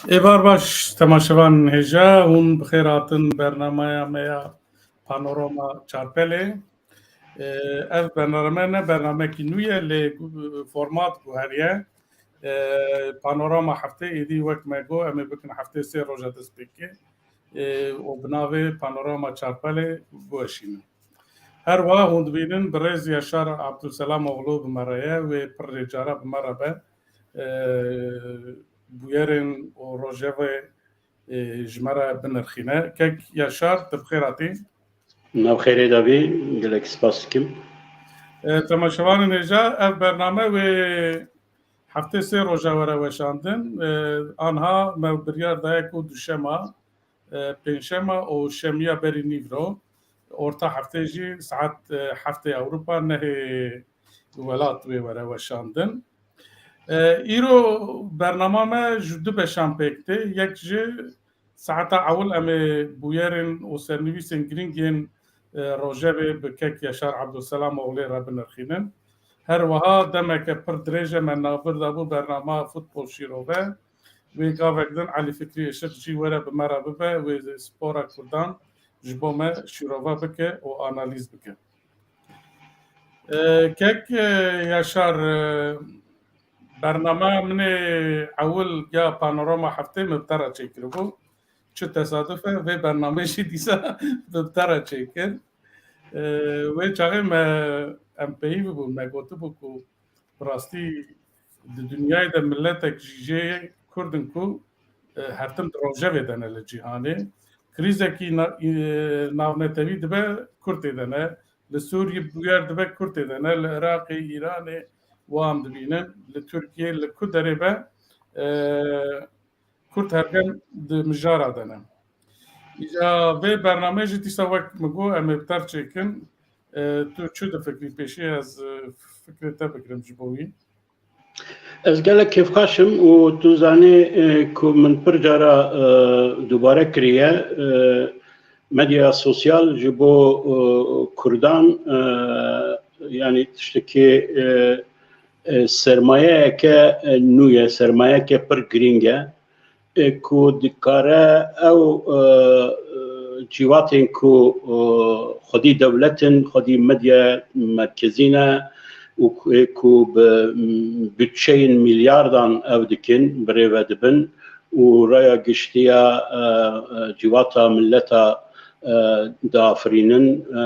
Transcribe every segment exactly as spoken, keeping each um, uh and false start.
Êvar baş, temaşevan hêja, hûn bi xêr hatin bernameya me ya Panorama Çarpelê. Ee, ev bername ne bernamekî nû ye, lê gu-, format guheriye. Ee, Panorama heftê êdî wek me got, em ê bikin heftê sê roja dest pê ke. Ee, û bi navê Panorama Çarpelê gueşînin. Her wiha hûn dibînin bi rêz Yaşar Abdulselam Oğlu bi me re ye, wê pirrê cara bi me re be. Ee, bûyerên û rojevê, e, ji me re binirxîne. Kek Yaşar, tu bi xêr hatî. Nav xêrê de bî, gelek spas dikim. E, temaşevanên hêja, ev bername wê heftê sê roja were weşandin. E, anha me biryar daye ku duşema, e, pêncşema û şemiya berî nîvro, orta heftê jî saet, e, heftê Ewropa, nehê welat wê were weşandin. E, îro bernama me ji du beşan pêk tê. Yek ji saeta ewil em ê bûyerên û sernivîsên girîng yên, e, rojevê bi kek Yaşar Abdulselam Oğlê re binirxînin. Her wiha demeke pir dirêj e me navbir dabû bernama Futbol Şîrove. Wê gavek din Elî Fikrî Işiq jî were bi me re bibe, wê spora Kurdan ji bo me şîrove bike û analîz bike. E, kek, e, Yaşar, e, bernama min ê ewil ya Panorama Heftê min bi te re çêkiribû. Çi tesaduf e, vê bernameyê jî dîsa bi te re çêkir. E, wê çaxê me, em peyivî bûn, me gotibû ku bi rastî di dinyayê de miletek jî jê Kurd in ku, e, her tim di rojevê de ne li cîhanê. Krîzekî na-, e, navnetewî dibe, Kurd tê de ne. Li Sûriyê bûyer dibe, Kurd tê de ne. Li Iraqê, Îranê wan dibînin. Li Tirkiyê, li ku derê be, e, Kurd her dem di mijara de ne. Îca vê bernameyê jî dîsa wek min got, em ê bi te re çêkin. E, tu çi difikirî? Pêşî ez, e, fikrê te bigirim ji bo wî. Ez gelek kêfxweş im û tu zanî, e, ku min pir cara, e, dubare kiriye. E, medya sosyal ji bo, e, Kurdan, e, yanî tiştekî, e, e, sermayeyeke, e, nû ye, sermayeyeke pir girîng e. E, ku dikare ew, e, e, cîvatên ku, e, xwedî dewlet in, xwedî medya merkezî ne û ku, e, ku bi, m, budçeyên milyardan ew dikin, birêve dibin û raya giştiya, e, e, cîvata mileta, e, diafirînin, e,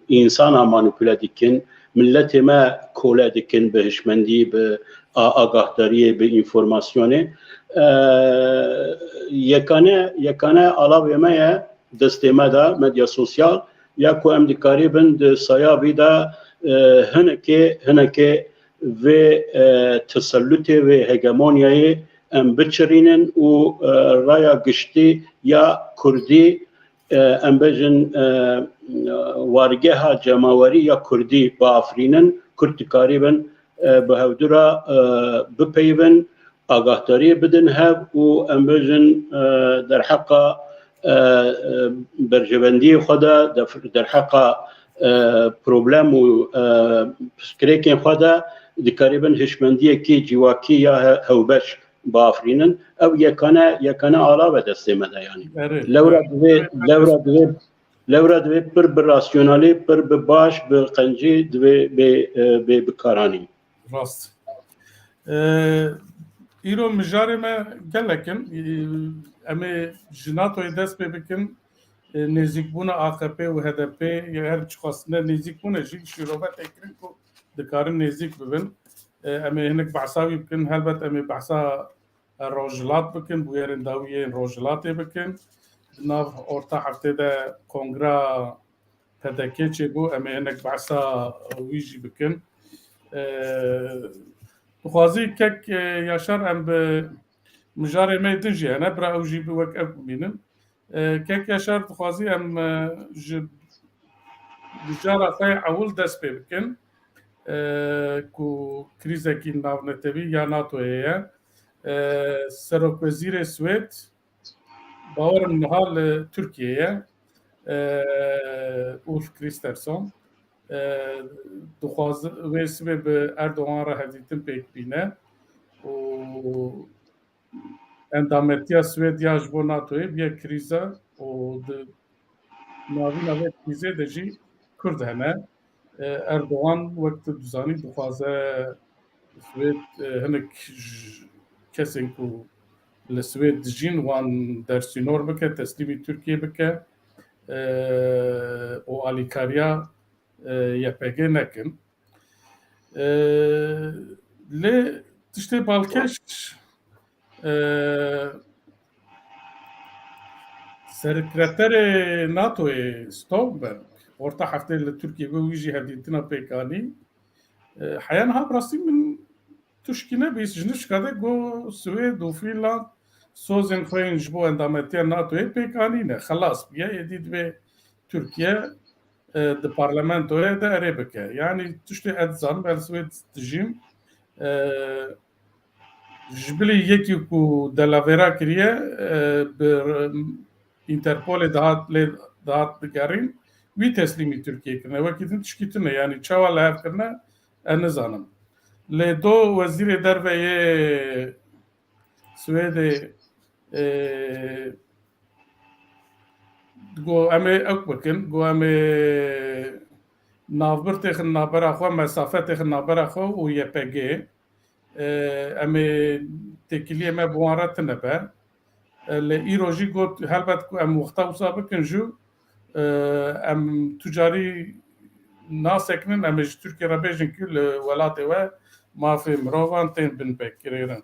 e, însana manîpule dikin, miletê me kole dikin bi hişmendî, bi a-, agahdariyê, bi înformasyonê. E, yekane, yekane alavê me ye destê me de, medya sosyal, ya ku em dikarîbin di saya vî de, e, hinekê, hinekê vê, e, tesellutê, vê hegemonyayê em biçirînin û, e, raya giştî ya Kurdî, e, em bêjin, e, wargeha cemawerî ya Kurdî biafirînin, Kurd dikarîbin, e, bi hevdû re, e, bipeyivin, agahdariyê bidin hev û em bêjin, e, derheqa, e, e, berjewendiyê xwe de, def-, derheqa, e, problem û, e, pirsgirêkên xwe de dikarîbin hişmendiyekî civakî ya he-, hewbeş biafirînin. Ew yekane, yekane ala ve destê me de yanî. Erê. Lewra divê, lewra divê, lewra divê pir bi rasyonalî, pir bi baş, bi qencî divê bê, e, bê bikaranî. Rast. E, îro mijarê me gelek in. E, em ê ji NATOyê dest pê bikin. E, nêzîkbûna A K P û H D P, ya her çi xwestine nêzîkbûne jî şîrove tê kirin ku dikarin nêzîk bibin. E, em ê hinek behsa wî bikin. Helbet em ê behsa Rojhilat bikin, bûyerên dawî yên Rojhilatê bikin. Di nav orta heftê de kongra P D K çêbû, em ê hinek behsa wî jî bikin. E, dixwazî kek, e, Yaşar, em bi mijarê me din jî hene, bira ew jî bi wek ev bimînin. E, kek Yaşar, dixwazî em, e, ji mijara xwe yê ewil dest pê bikin, e, ku krîzekî navnetewî ya NATOyê ye. E, Serokwezîrê Swêd, bawerim niha li Tirkiyê ye, e, Ulf Kristersson. E, dixwazi-, wê sibê bi Erdogan re hevdîtin pêk bîne û endametiya Swêdiya ji bo NATOyê bûye krîze û di navîna vê krîzê de jî Kurd hene. E, Erdogan, wek tu dizanî, dixwaze Swêd, e, hinek ji kesên ku li Swêd dijîn, wan dersînor bike, teslîmî Tirkiyê bike, e, û alîkariya, e, Y P G nekin. E, lê tiştê balkêş, e, sekreterê NATOyê Stoltenberg orta heftê li Tirkiyê bû, wî jî hevdîtina pêk anî. E, heya niha bi rastî min tişkî nebîst, ji nişka de got Swêd û Fînland sozên xwe yên ji bo endametiya NATOyê pêk anîne. Xelas bûye, êdî divê Tirkiye, e, di parlamentoyê de erê bike. Yanî tiştê ez dizanim, ez Swêd dijîm. E, ji bilî yekî ku delavêra kiriye, e, bi Interpolê dihat, lê dihat digerîn, wî teslîmî Tirkiyê kirine. Wekî din tişkî tune, yanî çawa li hev kirine, ez nizanim. Lê do wezîrê derve yê Swêdê, e, got, em ê ewk bikin, got, em ê navbir têxin navbera xwe, mesafe têxin navbera xwe û Y P G. E, em ê têkiliyê me bi wan re tune be. E, lê îro jî got, helbet ku em wexta wisa bikin jû, e, em tu carî nasekinin, em ê ji Tirkiyê re bêjin ku li welatê we mafê mirovan tên binpêkirêrin.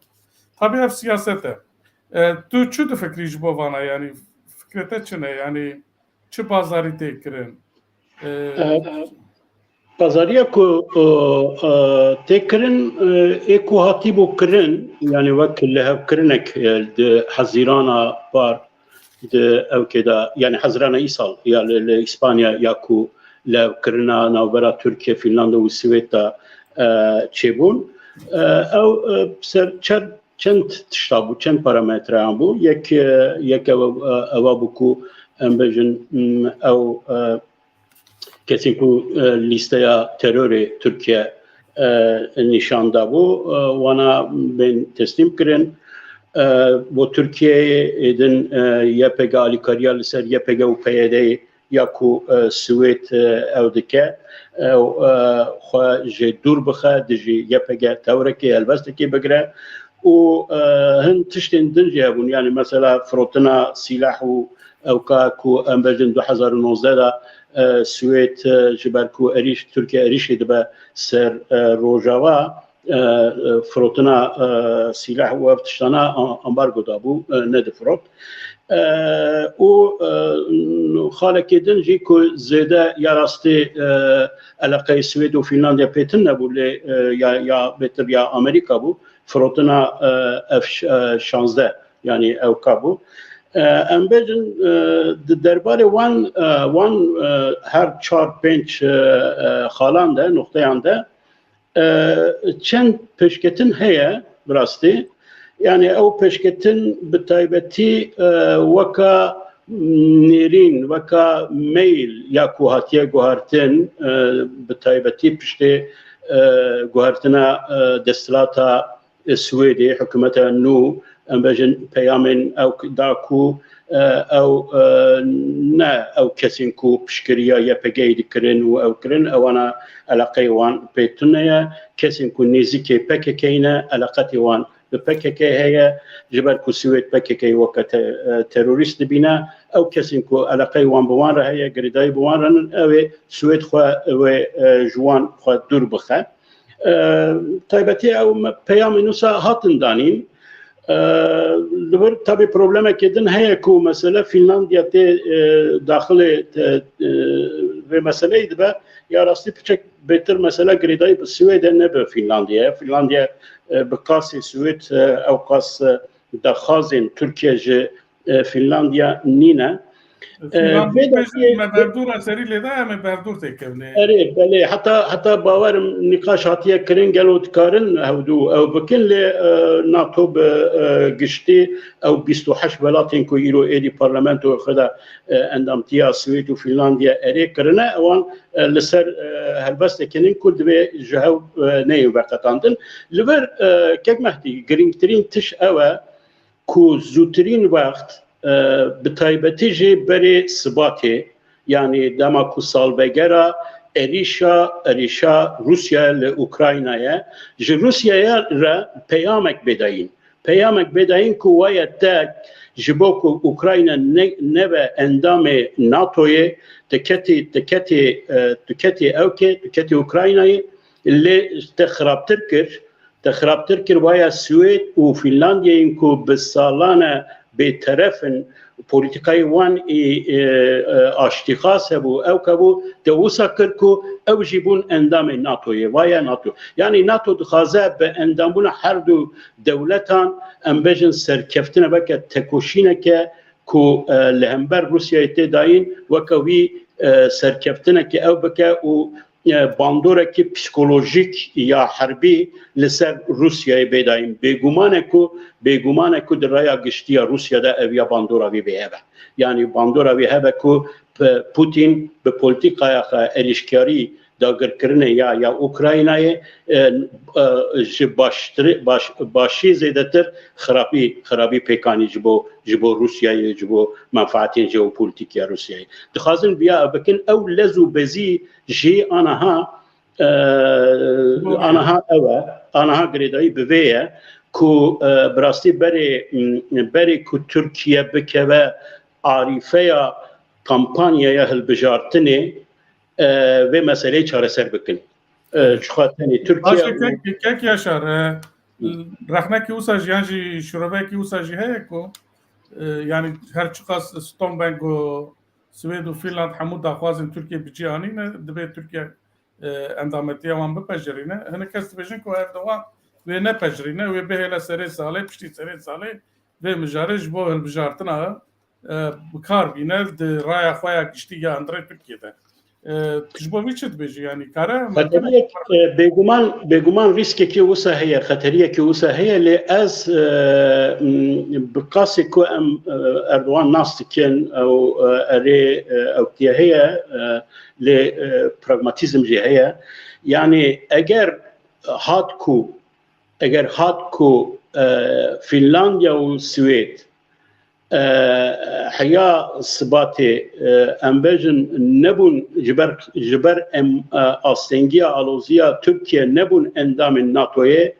Tabî ev siyaset e. E, tu çi difikrî ji bo vana? Yanî fikrê te çi ne? Yanî çi bazarî tê kirin? E, E, Bazariya ku, e, e, tê kirin, e, ê ku hatîbû kirin, yanî wek lihevkirinek, e, di Hezîrana par di ewkê de, yanî Hezîrana îsal ya li, li Îspanya ya ku lihevkirina navbera Tirkiye, Fînlanda û Swêd de, e, çêbûn. E, ew, e, ser çer-, çend tişta bû, çend parametreyan bû. Yek, e, yek ew, e, ewa bû ku em bêjin, m, ew, e, kesên ku, e, lîsteya terorê Tirkiye, e, nîşan dabû, e, wana bên teslîm kirin. E, bo Tirkiyeyê êdin, e, Y P G alîkariya li ser Y P G û P Y D'yê ya ku, e, Swêd, e, ew dike, ew, e, xwe jê dûr bixe, dijî Y P G tewrekê, helbestekê bigire û, e, hin tiştên din jî hebûn. Yanî mesela firotina sîleh û ewka ku em bêjin du hezar û nozdeh de, e, Swêd, e, ji ber ku êrîş, Tirkiye êrîşê dibe ser, e, Rojava, e, e, firotina, e, sîleh û ev tiştana a-, ambargo dabû, e, nedifirot. E, û, e, xalekê din jî ku zêde ya rastî, e, eleqeyê Swêd û Fînlandiya pê tune bû, lê, e, ya, ya bêtir ya Amerîka bû, firotina, e, F, e, şazdeh, yanî ewka bû. E, em bêjin, e, di derbarê wan, e, wan, e, her çar pênc, e, e, xalan de, noqteyan de, e, çend pêşketin heye bi rastî. Yanî ew pêşketin bi taybetî, e, weka nêrîn, weka mail ya ku hatiye guhertin, e, bi taybetî piştê, e, guhertina, e, desthilata, e, Swêdê, hikûmeta nû, em bêjin peyamên ew da ku, e, ew, e, ne ew kesên ku piştgiriya Y P G'yê dikirin û ew kirin, ewana eleqeyê wan pê tune ye. Kesên ku nêzîkê P K K'yê ne, eleqetê wan bi P K K heye, ji ber ku Swêd P K K'yê weke te-, e, terorîst dibîne, ew kesên ku eleqeyê wan bi wan re heye, girêdayî bi wan re nin, ew ê Swêd xwe wê, e, ji wan xwe dûr bixe. E, taybetî ew me-, peyamên wisa hatin danîn. E, li vir tabî problemekê din heye ku mesele Fînlandiya tê, e, daxilê, e, e, vê meseleyê dibe. Ya rastî piçek bêtir mesele girêdayî bi Swêd e, ne bi Fînlandiya ye. Fînlandiya, e, bi qasî Swêd, e, ew qas, e, daxwazên Tirkiye ji, e, Fînlandiya nîne. E, Fînlandiya vê bêjin, me berdûra serî lê da, em ê berdûr têkevnê. Erê, belê, heta, heta bawerim nîqaş hatiye kirin, gelo dikarin hevdû ew bikin, lê, e, NATO bi, e, giştî ew bîst û heşt welatên ku îro êdî parlamentoyê xwe de, e, endamtiya Swêd û Fînlandiya erê kirine, ewan, e, li ser, e, helbestekê nin ku divê ji hev, e, neyên veqetandin. Li vir, e, kek Mehdî, girîngtirîn tiş ew e, ku zûtirîn wext, e, bi taybetî jî berê Sibatê, yanî dema ku salvegera êrîşa, êrîşa Rûsya li Ukraynayê, ji Rûsyayê re peyamek bêdayîn. Peyamek bêdayîn ku waye te ji bo ku Ukrayna ne, nebe endamê NATOyê, tu ketî, tu ketî, e, tu ketî ewkê, tu ketî Ukraynayê, lê te xirabtir kir, te xirabtir kir, waya Swêd û Fînlandiyeyên ku bi salan e bêteref in, polîtîkayê wan ê, e, e, aştîxas hebû, ewk hebû, te wisa kir ku ew jî bûn endamê NATOyê, waya NATO. Yanî NATO dixwaze bi endambûna her du dewletan, em bêjin serkeftine, weke tekoşîneke ku, e, li hember Rûsyayê tê dayîn, weke wî, e, serkeftineke ew bike û, e, bandorekî psîkolojîk ya herbî li ser Rûsyayê bêdayîn. Bêguman e ku, bêguman e ku di raya giştî ya Rûsya de ev ya bandora wî bê hebe. Yanî bandora wî hebe ku P-, Putin bi polîtîkaya xwe êrîşkarî dagirkirinê ya, ya Ukraynayê, e, e, ji baştirî, baş-, başî zêdetir xirabî, xirabî pêk anî ji bo, ji bo Rûsyayê, ji bo menfaetên jeopolîtîk ya Rûsyayê. Dixwazin viya bikin, ew lez û bezî jî anaha, e, anaha ew e, anaha girêdayî bi vê ye ku, e, bi rastî berê, m, berê ku Tirkiye bikeve arîfeya kampanyaya hilbijartinê, e, vê meseleyê çareser bikin. E, çiqa tenê Tirkiye Baş e, û kek, kek Yaşar, e, Hı. rexnekî wisa jî yan jî şirovekî wisa jî heye ku, e, yanî her çiqas Stonbank û Swêd û Fînland hemû daxwazên Tirkiye bi cî anîne, divê Tirkiye, e, endametiya wan bipejirîne. Hinek kes dibêjin ku Erdogan wê nepejirîne, wê bihêle serê salê, piştî serê salê vê mijarê ji bo hilbijartina, e, bi kar bîne di raya xwe ya giştî ya hundirê Tirkiye de. E, tu ji bo vî çi dibêjî? Yanî kare Xeteriyek, e, bêguman, bêguman rîskekî wisa heye, xeteriyekî wisa heye, lê ez, e, m, bi qasê ku em, e, Erdogan nas dikin, ew, e, erê, e, ewtiye heye, e, lê, e, pragmatîzm jî heye. Yanî eger hat ku, eger hat ku, e, Fînlandiya û Swêd, e, heya Sibatê, e, em bêjin nebûn ji ber, ji ber em, e, astengiya, aloziya Tirkiye nebûn endamên NATOyê,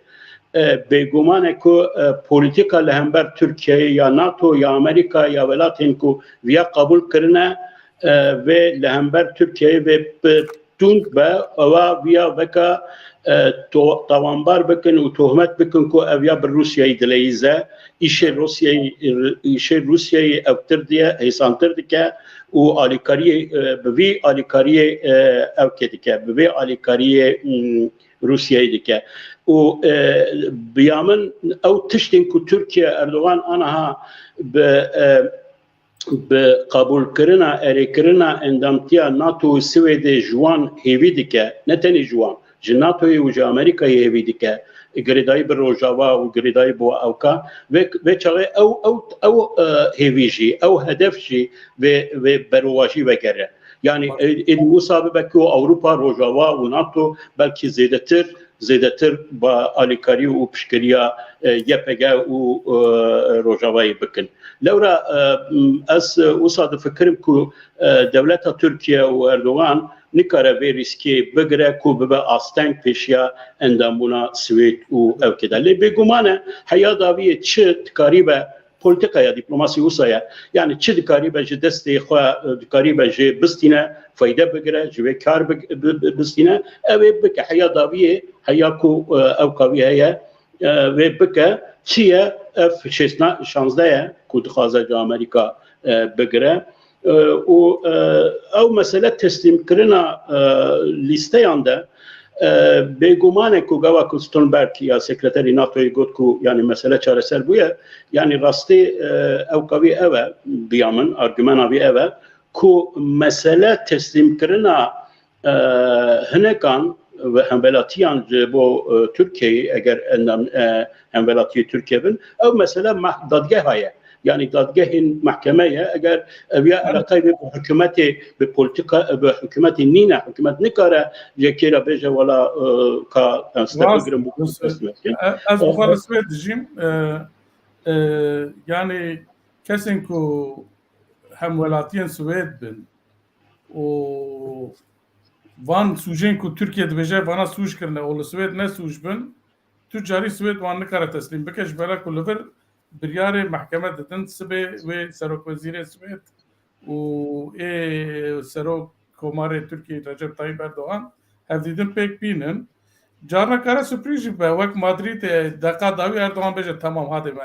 e, bêguman e ku, e, polîtîka li hember Tirkiyeyê ya NATO ya Amerîka ya welatên ku viya qebûl kirine, e, vê li hember Tirkiyeyê vê bi tund be, ewa viya veka, e, to-, tawanbar bikin û tohmet bikin ku ev ya bi Rûsyayê dileyîze, îşê Rûsyayê, îşê Rûsyayê ewtir diye, hêsantir dike û alîkariyê, e, bi vî alîkariyê, e, ew kê dike, bi vê alîkariyê, mm, Rûsyayê dike. Û, e, biya min ew tiştên ku Tirkiye, Erdogan aniha bi, e, bi qebûlkirina, erêkirina endamtiya NATO û Swêdê ji wan hêvî dike, ne tenê ji wan, ji NATOyê û ji Amerîkayê hêvî dike, girêdayî bi Rojava û girêdayî bo ewka, vê, vê çaxê ew, ew, ew, e, hêvî jî, ew hedef jî vê, vê berwajî vegere. Yanî, e, êdî wisa bibe ku Ewropa, Rojava û NATO belkî zêdetir zêdetir bi alîkarî û piştgiriya, e, Y P G û, e, Rojavayê bikin. Lewra, e, m, ez, e, wisa difikirim ku, e, dewleta Tirkiye û Erdogan nikare vê rîskê bigire ku bibe asteng pêşiya endambûna Swêd û ewkê de. Lê bêguman e heya dawiyê çi dikarîbe polîtîkaya dîplomasî wisa ye. Yanî çi dikarîbe ji destê xwe, e, dikarîbe jê bistîne, feyde bigire, ji wê kar big-, bi-, bi-, bistîne, ew ê bike. Heya dawiyê, heya ku, e, ewka wî heye, e, wê bike. Çi ye? Ev şêst na-, şazdeh ye ku dixwaze ji Amerîka, e, bigire. E, û, e, ew mesele teslîmkirina, e, lîsteyan de, e, bêguman e ku gava ku Stoltenberg ya sekreterî NATOyê got ku, yanî, mesele çareser bûye, yanî, rastî, e, ewka wî ev e, biya min, argumena wî ev e ku mesele teslîmkirina, e, hinekan ve hemvelatiyan ji bo, e, Tirkiyeyê, eger endam, e, hemvelatiyê Tirkiye bin, ew mesele meh-, dadgeha ye. Yanî dadgehên mehkeme ye. Eger ev ya Evet. eleqeyê bi hikûmetê, bi polîtîka, bi hikûmetê nîne, hikûmet nikare yekê re bêje wela, e, ka em step Rast, bigrin, bu rast. teslim etkin. E, ez bi xwe li Swêd dijîm, e, E, yani kesên ku hemwelatiyên Swêd bin û van sûcên ku Tirkiye dibêje vana sûc kirine û li Swêd ne sûc bin, tu carî Swêd wan nikare teslîm bike, ji bera ku li vir biryarê mehkeme didin, sibê wê serokwezîrê Swêd û ê serok komarê Tirkiyê Recep Tayyip Erdogan hevdîtin pêk bînin. Carna kare sürprîz jî be, wek Madrîdê deqa dawî Erdogan bêje, "Tamam, hadê me,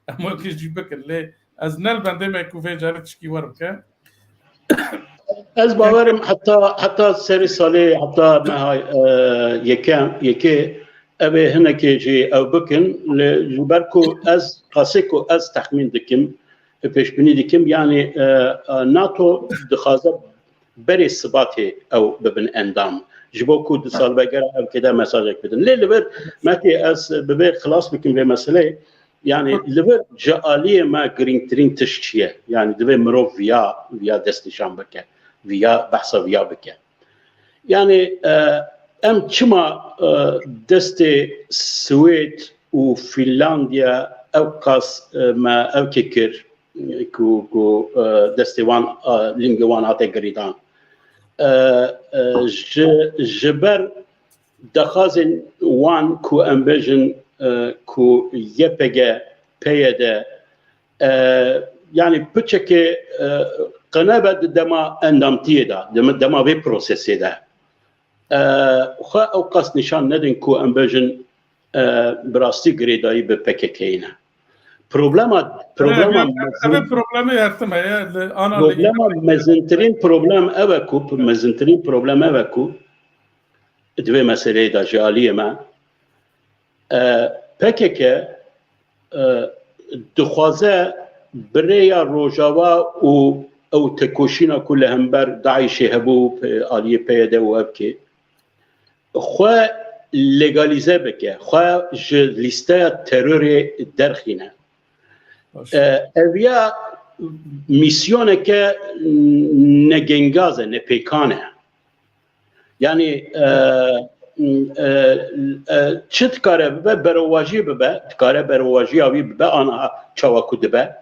em wekî jî bikin." Lê ez ne li bendê me ku vê carê tişkî wer bike. Ez bawerim heta heta serê salê, heta meha e, yekem, yekê, ev ê hinekê jî ew bikin. Lê ji ber ku ez, qasê ku ez texmîn dikim, pêşbînî dikim, yani e, e, NATO dixwaze berê Sibatê ew bibin endam. Ji bo ku di salvegera ev kêde mesajek bidin. Lê li vir metê ez bi vê xilas bikim vê meseleyê. Yani li vir ji aliyê me girîngtirîn tişt çi ye? Yani divê mirov viya, viya destnîşan bike, viya behsa viya bike. Yani e, em çima e, destê Swêd û Fînlandiya ew qas e, me ew kê kir e, ku, ku e, destê wan, e, lingê wan hate girîdan? E, e, ji, ji ber daxwazên wan ku em bêjin e, ku Y P G, P Y D, e, yani piçekê e, qenebe di dema endamtiyê de, dema, dema vê prosesê de e, xwe ew qas nîşan nedin ku em bêjin e, bi rastî girêdayî bi P K K'yê ne. Problema, problema Ev problemê her tim heye. Li ana problema mezintirîn problem ev e ku, mezintirîn problem ev e ku di vê meseleyê de ji aliyê me e, P K K e, dixwaze bi rêya Rojava û ew tekoşîna ku li hember DAIŞê hebû, aliyê P Y D û ev kê, xwe legalîze bike, xwe ji lîsteya terorê derxîne. E, ev ya mîsyoneke negengaz e, nepêkan e. Yani e, e, e, çi dikare bibe, berewajî bibe, dikare berewajiya wî bibe, ana çawa ku dibe.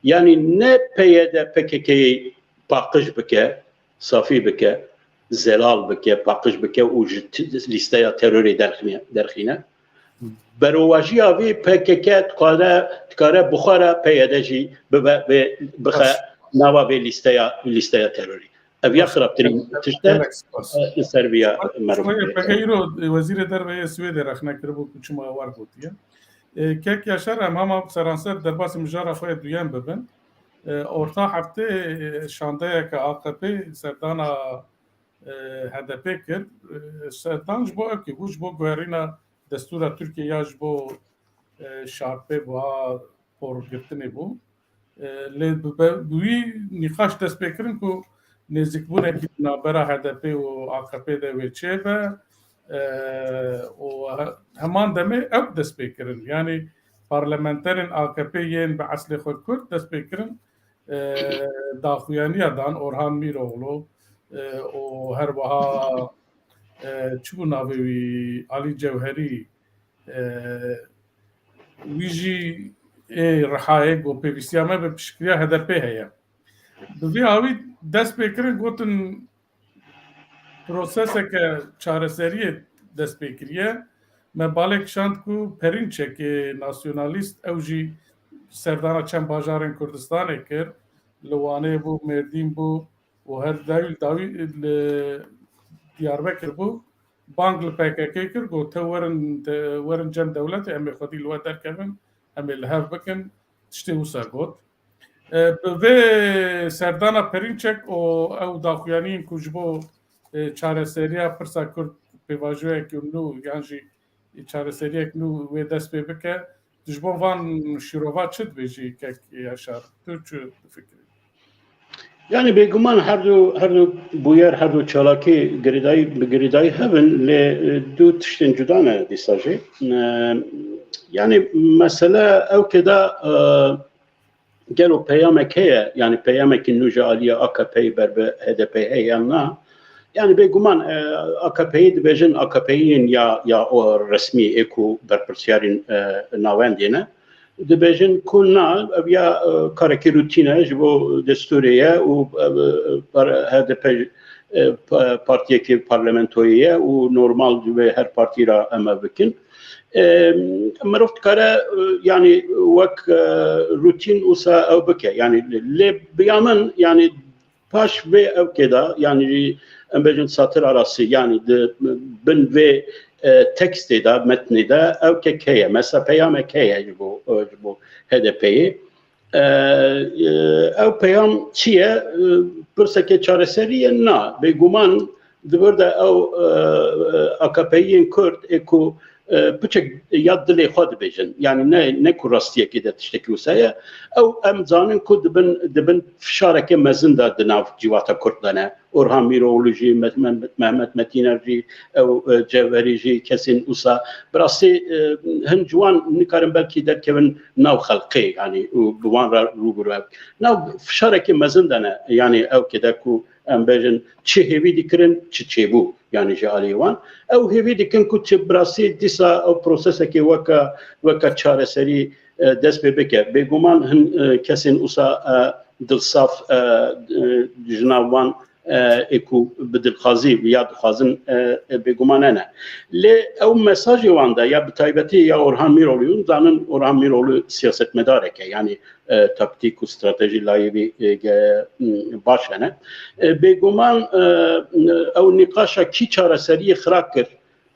Yani ne P Y D P K K'yê paqij bike, safî bike, zelal bike, paqij bike û ji lîsteya terorê derxîne. Berowajiya vî P K K dikare, dikare bi xwe re P Y D jî bibe, bixe nava vê lîsteya, lîsteya terorî. Ev ya xirabtirîn tişt e li ser viya merivê. P K K îro Wezîrê Derve yê Swêdê rexne kiribû ku çima war gotiye. E, Kek Yaşar, em hema seranser derbasî mijara xwe yê duyem bibin. E, orta heftê e, şandeyeke A K P serdana e, H D P kir. E, serdan ji bo ev kê bû, ji bo guherîna destûra Tirkiye ya ji bo e, şarpê buha porgirtinê bû. E, lê bi wî nîqaş dest pê kirin ku nêzîkbûnekî di navbera H D P û A K P de wê çêbe e, û heman demê ew dest pê kirin. Yanî parlamenterên A K P yên bi eslê xwe Kurd dest pê kirin e, daxuyaniya dan Orhan Mîroğlu e, û her wiha e, çi bû navê wî, Alî Cewherî, e, wî jî ê Rihayê got pêwîstiya me bi piştgiriya H D P heye. Bi vî awî dest pê kirin, gotin proseseke çareseriyê dest pê kiriye. Me balê kişand ku Perînçekê nasyonalîst, ew jî serdana çend bajarên Kurdistanê kir, li Wanê bû, Mêrdîn bû û her dawî dawî li Diyarbekir bû. Bang li P K K kir, got, "Te werin, te werin cem dewletê, em ê xwedî li we derkevin, em ê li hev bikin." Tiştê wisa got. E, bi vê serdana Perînçek û ew daxuyaniyên ku ji bo e, çareseriya pirsa Kurd pêvajoyek nû yan jî çareseriyek nû wê dest pê bike, tu ji bo van şîrova çi dibêjî, Kek Yaşar? Tu çi difikirî? Yani bêguman her du, her du bûyer, her du çalakî girêdayî, bi girêdayî hev in, lê e, du tiştên cuda ne dîsa jî. E, yani mesele ew ke da e, gelo peyamek heye, yani peyamekî nû ji aliyê A K P'yê ber bi H D P heye yan na? Yani bêguman e, A K P'yê dibêjin A K P'yên ya, ya o resmî ê ku berpirsiyarên e, navendê ne. Dibêjin ku na, ev ya, e, karekî rutîn e, ji bo destûrê ye û, e, e, par-, H D P, e, pa-, partiyekî parlamentoyê ye û normal ji vê her partî re em ev bikin. E, mirov dikare, e, yanî wek, e, rutîn wisa ew bike. Yanî lê bi ya min, yanî paş vê ewkê de, yanî jî em bêjin satir arası, yanî di bin vê, e, tekstê de, metnê de ewkek heye, mesela peyamek heye ji bo, e, ji bo H D P'yê. E, e, ew peyam çi ye? E, pirsekê çareserî ye? Na. Bêguman di vir de ew, e, e, A K P'yên Kurd ê ku, e, piçek ya dilê xwe dibêjin. Yanî ne, ne ku rastiyekê de tiştekî wisa ye. Ew em zanin ku dibin, dibin fişarekê mezin de di nav civata Kurd de ne. Orhan Mîroğlu jî, Me-, Me-, Mehmet Metîner jî, ew, e, Cevherî jî, kesên wisa. Bi rastî, e, hin ciwan nikarin belkî derkevin nav xelqê, yanî û bi wan re rû bi rû ev. Nav fişarekê mezin de ne, yanî ew kê de ku em bêjin çi hêvî dikirin, çi çêbû, yanî ji alî wan. Ew hêvî dikin ku çi bi rastî dîsa ew prosesekê weke, weke çareserî, e, dest pê bike. Bêguman hin, e, kesên wisa, e, dilsaf, e, e, ji nav wan, e, ê ku bi dilxwazî ya dixwazin, e, e, bêguman hene. Lê ew mesajê wan de ya bi taybetî ya Orhan Mîroğlu, zanin Orhan Mîroğlu siyasetmedarek e, yanî, e, taktîk û stratejî layê wî, e, ge-, m, baş hene. E, bêguman, e, ew nîqaşa kî çareseriyê xira kir,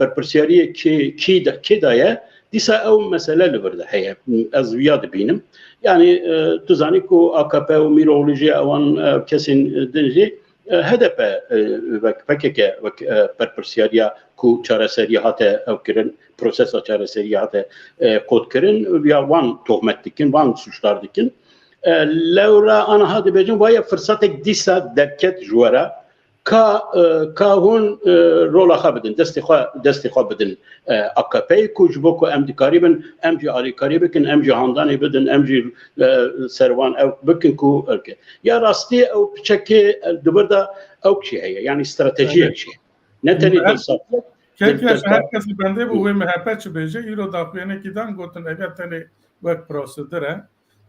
berpirsyariyê kê, kê de, kê de ye, dîsa ew mesele li vir de heye. Ez viya dibînim. Yanî, e, tu zanî ku A K P û Mîroğlu jî ewan, e, kesên din jî, e, H D P, e, wek P K K, wek, e, berpirsyariya ku çareseriyê hate ew kirin, prosesa çareseriyê hate, e, qotkirin, ya wan tohmet dikin, wan sûcdar dikin. E, lewra aniha dibêjin, waye firsetek dîsa derket ji we re, ka, e, ka hûn, e, rola xwe bidin, destê xwe, destê xwe bidin, e, A K P'yê ku ji bo ku em dikarîbin, em jî alîkarî bikin, em jî handanê bidin, em jî, e, ser wan ew bikin ku, e, ke-, ya rastî ew piçekê, e, di vir de ew kişî heye, yanî stratejiyek jî. Ne tenê dilsaf. Kek ya her kes li bendê bû wê M H P çi bêje, îro daxuyanekî dan gotin, eger tenê wek prosedure.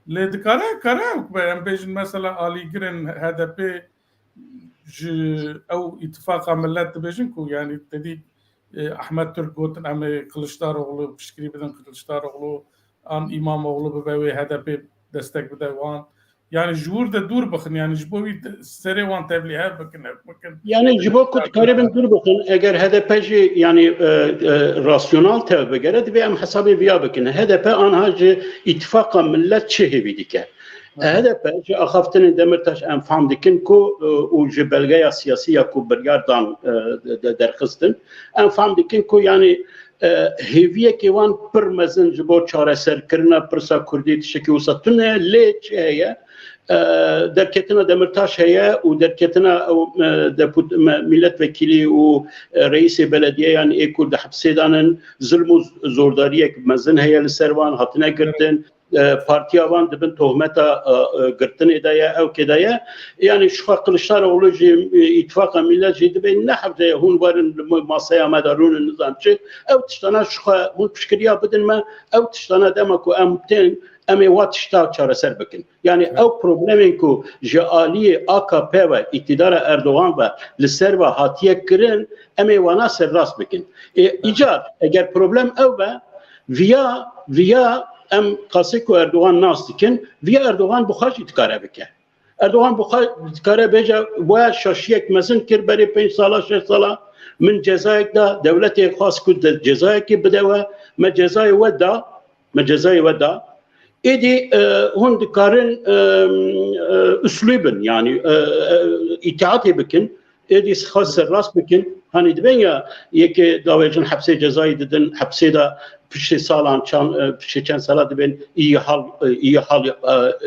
Lê dikare, kare ew be, em bêjin mesela alîgirên H D P ji ew îtifaqa millet dibêjin ku, yanî, te dî, e, Ahmet Türk gotin, em ê Kılıçdaroğlu piştgirî bidin, Kılıçdaroğlu an İmamoğlu bibe wê H D P destek bide wan. Yanî ji wir de dûr bixin, yanî ji bo wî te-, serê wan tevlî hev bikin, hev bikin. Yanî ji bo ku dikaribin dûr bixin, eger H D P jî, yanî, e, e, rasyonal tev bigere, divê em hesabê viya bikin. H D P anha ji îtifaqa millet çi hêvî dike? Hı. H D P ji axaftinên Demirtaş em fam dikin ku, e, û ji belgeya siyasî ya ku biryar dan, e, de, de, derxistin, em fam dikin ku, yanî, e, hêviyekê wan pir mezin ji bo çareserkirina pirsa Kurdî tiştekî wisa tune, lê çi heye? E, derketina Demirtaş heye û derketina ew, e, deput-, me-, milletvekîlî û, e, reîsê belediyeyan ê ku di hepsê danin, zilm û zordariyek mezin heye li ser wan, hatine girtin. E, partiya wan di bin tohmeta, e, e, girtinê de ye, ewkê de ye. Yanî ji xwe Kiliçdaroğlu jî, e, îtifaqa millet jî dibê ne hebdeye hûn werin li ma-, masaya me de rûnin nizam çi. Ew tiştana ji xwe hûn piştgiriya bidin me, ew tiştana dema ku em tên, em ê wa tişta çareser bikin. Yanî ew problemên ku ji aliyê A K P ve, îktidara Erdogan ve li ser ve hatiye kirin, em ê wana serrast bikin. Ê, îcar, eger problem ew be, viya, viya em qasê ku Erdogan nas dikin, viya Erdogan bi xwe jî dikare bike. Erdogan bi xwe dikare bêje, we şaşiyek mezin kir berê pênc sala, şeş sala, min cezayek da, dewletê xwest ku de cezayekê bide we, me cezayê we da, me cezayê we da. Êdî, e, hûn dikarin, e, e, uslûbin, yanî, e, e, îtiatê bikin, êdî xwe serrast bikin. Hanî dibên ya yekê davêjin hepsê cezayî didin, hepsê de piştê salan, çan, e, piştê çend sala dibên iyi hal, e, iyi hal, e,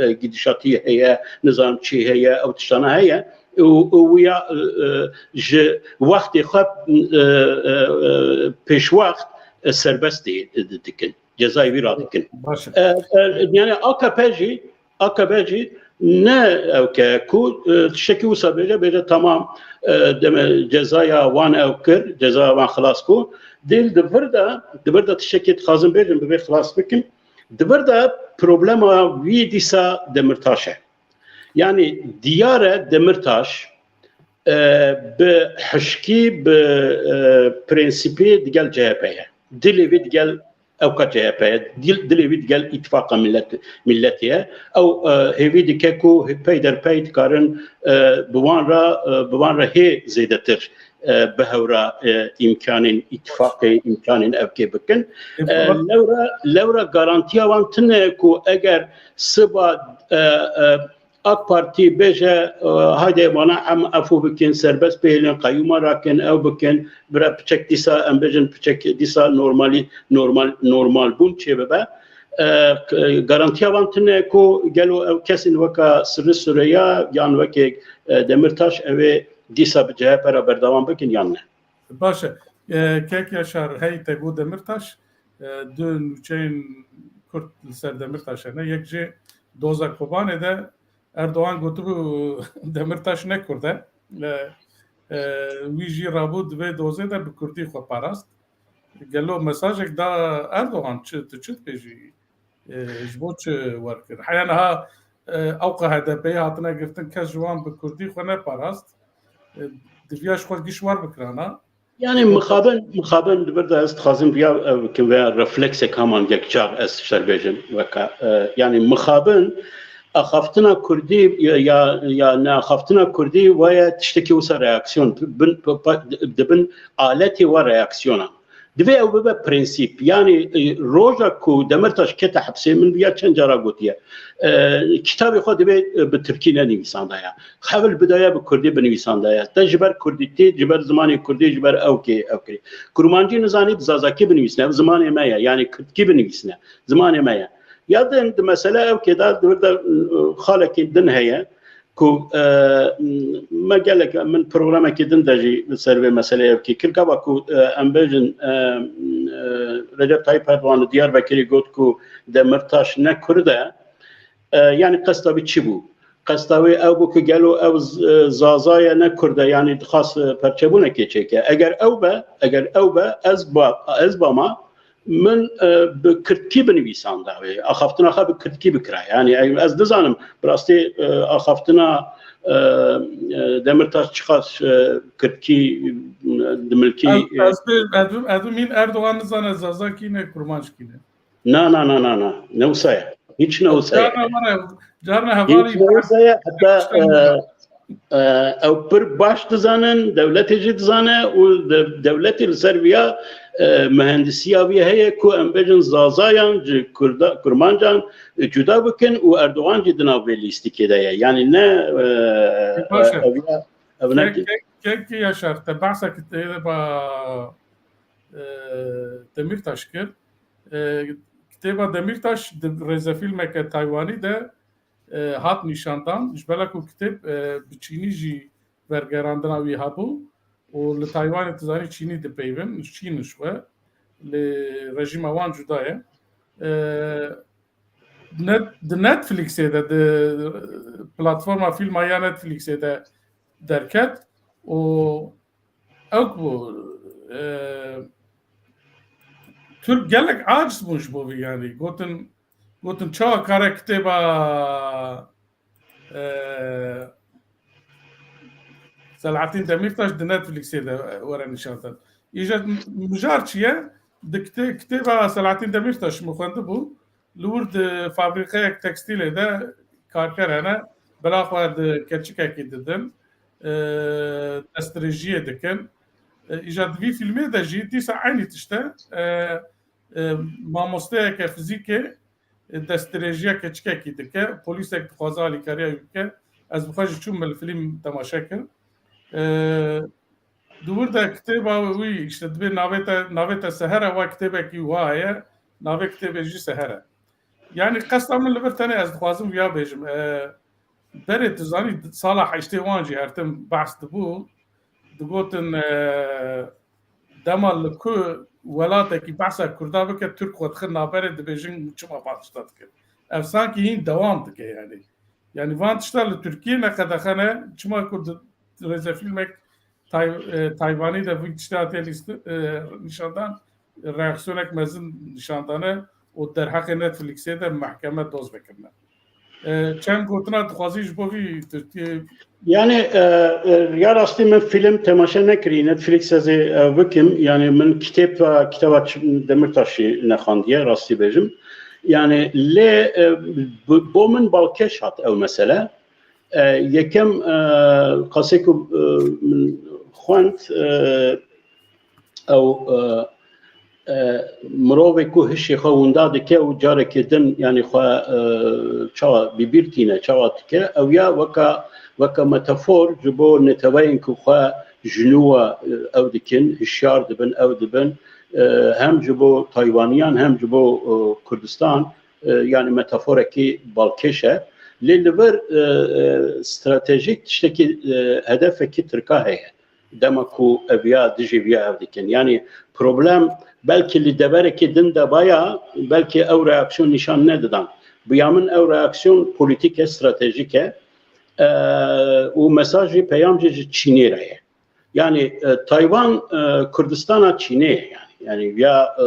e, gidişatî heye, nizam çi heye, ew tiştana heye. Û, û wiya, e, e, ji wextê xwe, e, e, e, pêşwext, e, serbestê dikin. Cezayê wî radikin. Baş e. E, e, yani A K P jî, A K P jî ne ew ke ku, e, tiştekî wisa bêje, bêje tamam, e, deme cezaya wan ew kir, cezaya wan xilas ku. Dil di vir de, di vir de tiştekî dixwazim bêjim, bi vê xilas bikim. Di vir de problema wî dîsa Demirtaş e. Yanî diyar e Demirtaş, e, bi hişkî, bi, e, prensîpê digel C H P ye. Dilê wî digel ewka C H P ye. Dil-, dilê wî digel îtifaqa millet-, milletê ye. Ew, e, hêvî dike ku pey der pey dikarin, e, bi wan re, e, bi wan re hê zêdetir, e, bi hev re, e, îmkanên îtifaqê, îmkanên ewkê bikin. E, lewra, lewra garantiya wan tune ku eger siba, e, e, AK Partî bêje, e, haydê vana em efû bikin, serbest bihêlin, qeyûma rakin, ew bikin, bira piçek dîsa, em bêjin piçek dîsa normalî-, normal, normalbûn çêbibe. E, k-, garantiya wan tune ku gelo ew kesên weka Sirri Süreyya yan wekê, e, Demirtaş ew ê dîsa bi C H P re berdewam bikin yan ne? Baş e. E, kek Yaşar, hey te got Demirtaş, e, du nûçeyên Kurd li ser Demirtaş hene. Yek jî doza Kobanê de Erdogan gotibû Demirtaş ne Kurd e. E, e, wî jî rabû di vê dozê de bi Kurdî xwe parast. Gelo mesajek da Erdogan, çi, tu çi dibêjî? E, ji bo çi wer kir? Heya niha, e, ewqa H D P'yê hatine girtin, kes ji wan bi Kurdî xwe neparast. E, diviya ji xwe giş wer bikirana. Yani mixabin, mixabin di vir de ez dixwazim viya, e, bikim veya refleksek heman yekcar ez ser bêjim weka, e, yani mixabin axaftina Kurdî ya, ya, ya neaxaftina Kurdî waya tiştekî wisa reaksiyon bin, pa-, pa-, dibin aletê wa reaksiyona. Divê ew bibe prensîp. Yani, e, roja ku Demirtaş kete hepsê, min viya çend cara gotiye. E, kitabê xwe divê, e, bi tirkî nenivîsandaya. Hewl bidaya bi kurdî binivîsandaya. Te ji ber kurdîtî, ji ber zimanê kurdî, ji ber ewkê ew kirî. Kurmancî nizanî, bi zazakî binivîsine, ev zimanê me ye. Yani kirdkî binivîsine, zimanê me ye. Ya din di mesele ewkê de, di vir de, e, xalekî din heye ku, e, me gelek, min programekî din de jî li ser vê meseleyê ew kir. Gava ku, e, em bêjin, e, e, Recep Tayyip Erdogan li Diyarbekirê got ku Demirtaş ne Kurd e, e, yani qesta wî çi bû? Qesta wî ew bû ku gelo ew z-, e, Zaza ye ne Kurd e, yani dixwast, e, perçebûnekê çêke. Eger ew be, eger ew be, ez ba, ez bama, min, e, bi kirdkî binivîsanda wê. Axaftina xwe bi kirdkî bikira. Yani, e, ez dizanim, bi rastî, e, axaftina, e, e, Demirtaş çiqas, e, kirdkî, e, dimilkî, ez, e, ez, ez, ez, min Erdogan nizane Zazakî ne, Kurmanckî ne. Na, na, na, na, na. Ne wisa ye. Hiç ne wisa ye. Carna were, carna hevalî. Hiç ne wisa ye. Heta, e, e, ew pir baş dizanin, dewletê jî dizane û de-, dewletê li ser viya, e, mihendisiya wî heye ku em bêjin Zazayan ji Kurda-, Kurmancan cuda bikin û Erdogan jî di nav vê lîstikê de ye. Yani ne, e, baş e. Ev ya, ev ne Kek, kek, kek Yaşar, te behsa kitêba, e, Demirtaş kir. E, kitêba Demirtaş di rêzefîlmeke Taywanî de e, hat nîşandan. Ji bela ku kitêb, e, bi çînî jî vergerandina wî hebû û li Taywanê tu zanî çînî dipeyvin, çîn ji we, lê rejîma wan cuda ye. E, net-, di Netflixê de, di platforma fîlma ya Netflixê de derket û ew ku, e, Tirk gelek aciz bûn ji bo vî, yanî gotin, gotin çawa kare kitêba, e, Selahattin Demirtaş di Netflixê de were nîşandan. Îja mijar çi ye? Di kite-, kitêba Selahattin Demirtaş min xwendibû, li wir di fabrîkeyek tekstîlê de karker hene, bila xwe di keçikekî didin, e, destdirêjiyê dikin. E, îja di vî fîlmê de jî dîsa eynî tişt e, e, e, mamosteyeke fizîkê, e, destdirêjiya keçikekî dike, polîsek dixwaze alîkariya wî bike. Ez bi xwe jî çûm, min li fîlm temaşe kir. E, Di wir de kitêba wî, işte, dibê navê te, navê te Seher e, wa kitêbekî wa heye, navê kitêbê jî Seher e. Yani qesta min li vir tenê ez dixwazim viya bêjim. E, berê tu zanî sala heştê wan jî her tim behs dibû, digotin, e, dema li ku welatekî behsa Kurda bike, Tirk xwe dixin navberê, dibêjin çima van tişta dikin. Ev sankî hîn dewam dike yani. Yani van tişta li Tirkiyê ne qedexe ne, çima ku di rêzefîlmek Tay-, e, Taywanî de vî tiştê hatiye lîst-, e, nîşandan, reaksiyonek mezin nîşandane û derheqê Netflixê de mehkeme doz vekirine. E, çend gotina dixwazî ji bo vî tu, tu Yani e, e, ya rastî min film temaşe nekirî Netflix ez ê e, bikim. Yani min kitêb ve kitaba Ç- Demirtaşî nexandiye rastî bêjim. Yani lê e, bo- bo min balkêş hat ew mesele. E, yekem e, qasê ku e, min xwend e, ew e, e, mirovê ku hişê xwe winda dike û carekê din yani xwe e, çawa bibîr tîne, çawa dike, ew ya weka weka metafor ji bo neteweyên ku xwe ji nû e, ew dikin, hişyar dibin, ew dibin, e, hem ji bo Taywaniyan hem ji bo e, Kurdistan e, yani metaforekî balkêş e. Lê li vir e, e, stratejîk tiştekî e, hedefekî Tirka heye. Dema ku eviya dijî viya ev dikin. Yani problem belkî li deverekî din de baya, belkî ew reaksiyon nîşan nedidan. Bi ya min ew reaksiyon polîtîk e, stratejîk e. E, û mesaj jî, peyam jî ji Çînê re ye. Yani e, Taywan e, Kurdistana Çînê ye yani. Yani ya e,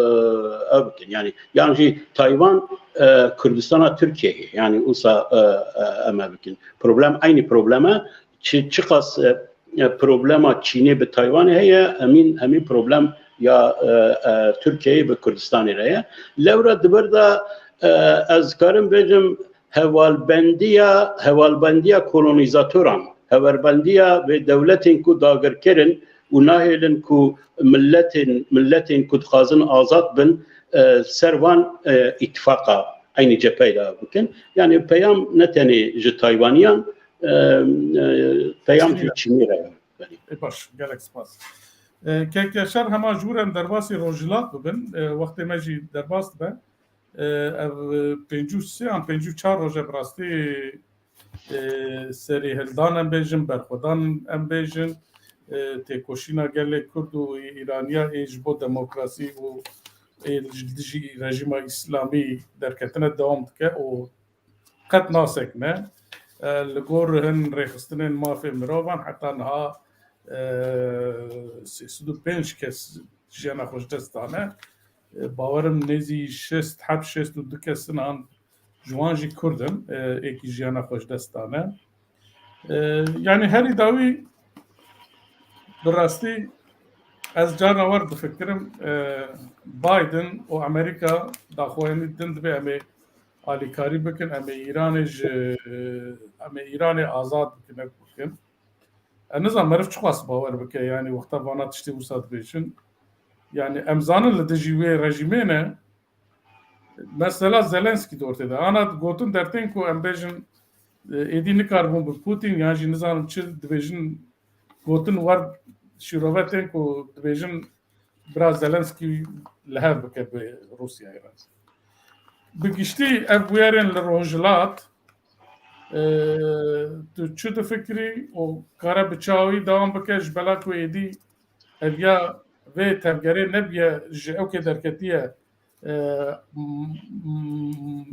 ev bikin. Yani yan jî Taywan e, Kurdistana Tirkiyeyê ye. Yani usa e, e, em ev bikin. Problem, eynî problem e. Çi, çiqas e, e, problema Çînê bi Taywanê heye, emîn hemî problem ya e, e, Tirkiyeyê bi Kurdistanê re ye. Lewra di vir de e, ez karim bêjim hevalbendiya, hevalbendiya kolonîzatoran, hevalbendiya vê dewletên ku dagirkirin û nahêlin ku milletên, milletên ku dixwazin azad bin e, ser van e, îtifaqa eynî cepheyê de bikin. Yani peyam ne tenê ji Taywaniyan e, e, peyam jî Çînê re ye. E, baş, gelek spas. E, Kek Yaşar, hema ji wir em derbasî Rojhilat bibin, e, wextê me jî derbas dibe. E, ev e, pêncî û sê an pêncî û çar roj e bi rastî e, serî hildan em bêjin, berxwedan em bêjin, e, têkoşîna gelê Kurd û Îraniya ê ji bo demokrasî û ê ji dijî rejîma Îslamî derketine dewam dike û qet nasekine. E, li gor hin rêxistinên mafê mirovan heta niha e, sê sed û pênc kes jiyana xwe ji dest dane. E, bawerim nêzî şêst heb, şêst û du kes in an ji wan jî Kurd in, e, êkî jiyana xwe ji dest dane. E, yani herî dawî bi rastî ez carna wer difikirim, e, Biden û Amerîka daxuyanî din dibe em ê alîkarî bikin, em ê Îranê ji, em ê Îranê azad bikin, ev bikin. Ez nizanim meriv çiqas bawer bike, yani wexta vana tiştê wisa dibêjin. Yani em zanin li dijî wê rejîmê ne. Mesela Zelenskî di ortê de. Ana gotin dertên ku em bêjin, e, êdî nikaribûn bi Putin, yan jî nizanim çi dibêjin, gotin wer şîrove tên ku dibêjin bira Zelenskî li hev bike bi Rûsyayê re. Bi giştî ev bûyerên li Rojhilat, e, tu çi difikirî û kare bi çawa wî dewam bike, ji bela ku êdî eviya vê tevgerê nebiye ji ewkê derketiye, e, m- m-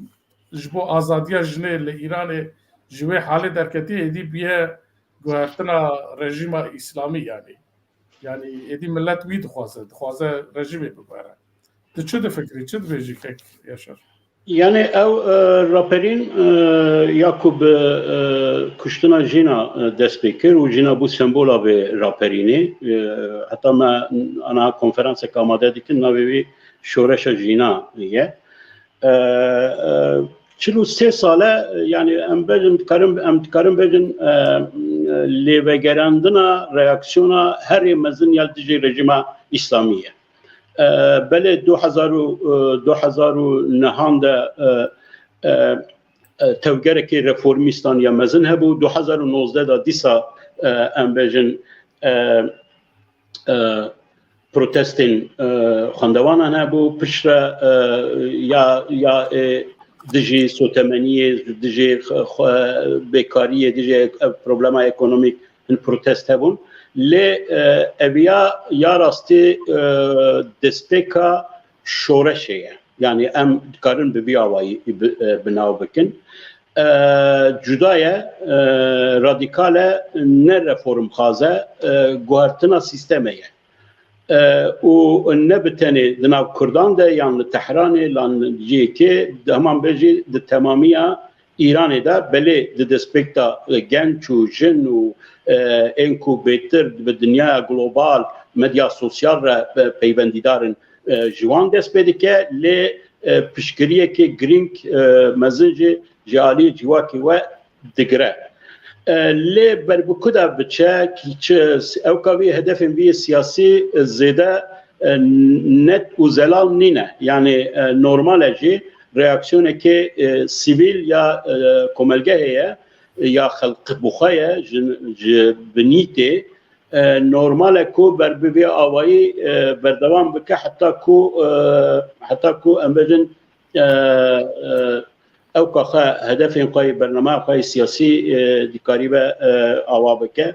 ji bo azadiya jinê li Îranê ji wê halê derketiye, êdî biye guhertina rejîma Îslamî, yani. Yani êdî millet wî dixwaze, dixwaze rejîmê bibere. Tu çi difikirî, çi dibêjî Kek Yaşar? Yani ew e, raperîn e, ya ku bi e, kuştina jîna e, dest pê kir û jîna bû sembola vê raperînê. E, heta me aniha konferansek amade dikin, navê wî Şoreşa Jîna ye. E, e, çil û sê sal e, yani em bêjin, dikarin, em dikarin bêjin e, lêvegerandina, reaksiyona herê mezin ya li dijî rejîma Îslamî ye. E, belê du hezar û, e, du hezar û nehan de e, e, e, tevgerekî reformîstan ya mezin hebû. Du hezar û nozdeh de dîsa e, em bêjin e, e, protestên e, xwendevanan hebû. Piştre e, ya ya e, dijî sotemeniyê, dijî xwe, bêkariyê, dijî ev problema ekonomîk hin protest hebûn. Lê e, eviya ya rastî e, destpêka şoreşê ye. Yani em dikarin bi vî awayî bi, e, bi nav bikin. E, cuda ye, e, radîkal e, ne reformxwaz e, e, guhertina sîstemê ye. E, û ne bi tenê di nav Kurdan de yan li Tehranê lan ciyekê, di heman bê jî di temamiya Îranê de, belê di destpêkta, e, genç û jin û, e, ên ku bêtir bi dinyaya global, medya sosyal re, e, peywendîdar in, e, ji wan dest pê dike, lê, e, piştgiriyekê girîng, e, mezin jî ji aliyê civakê we digire. E, lê ber bi ku de biçe, ki çi, ew ka vî hedefên vî siyasî, e, zêde, e, net û zelal nîne. Yanî, e, normal e jî reaksiyonekê, e, sivîl ya, e, komelgehê ye, ya xelk bi xwe ye, ji, ji binî tê. E, normal e ku ber bi vê awayî, e, berdewam bike heta ku, e, heta ku em bêjin, e, e, ew ka xwe hedefên xwe yê, bernameya xwe yê siyasî, e, dikaribe, e, awa bike.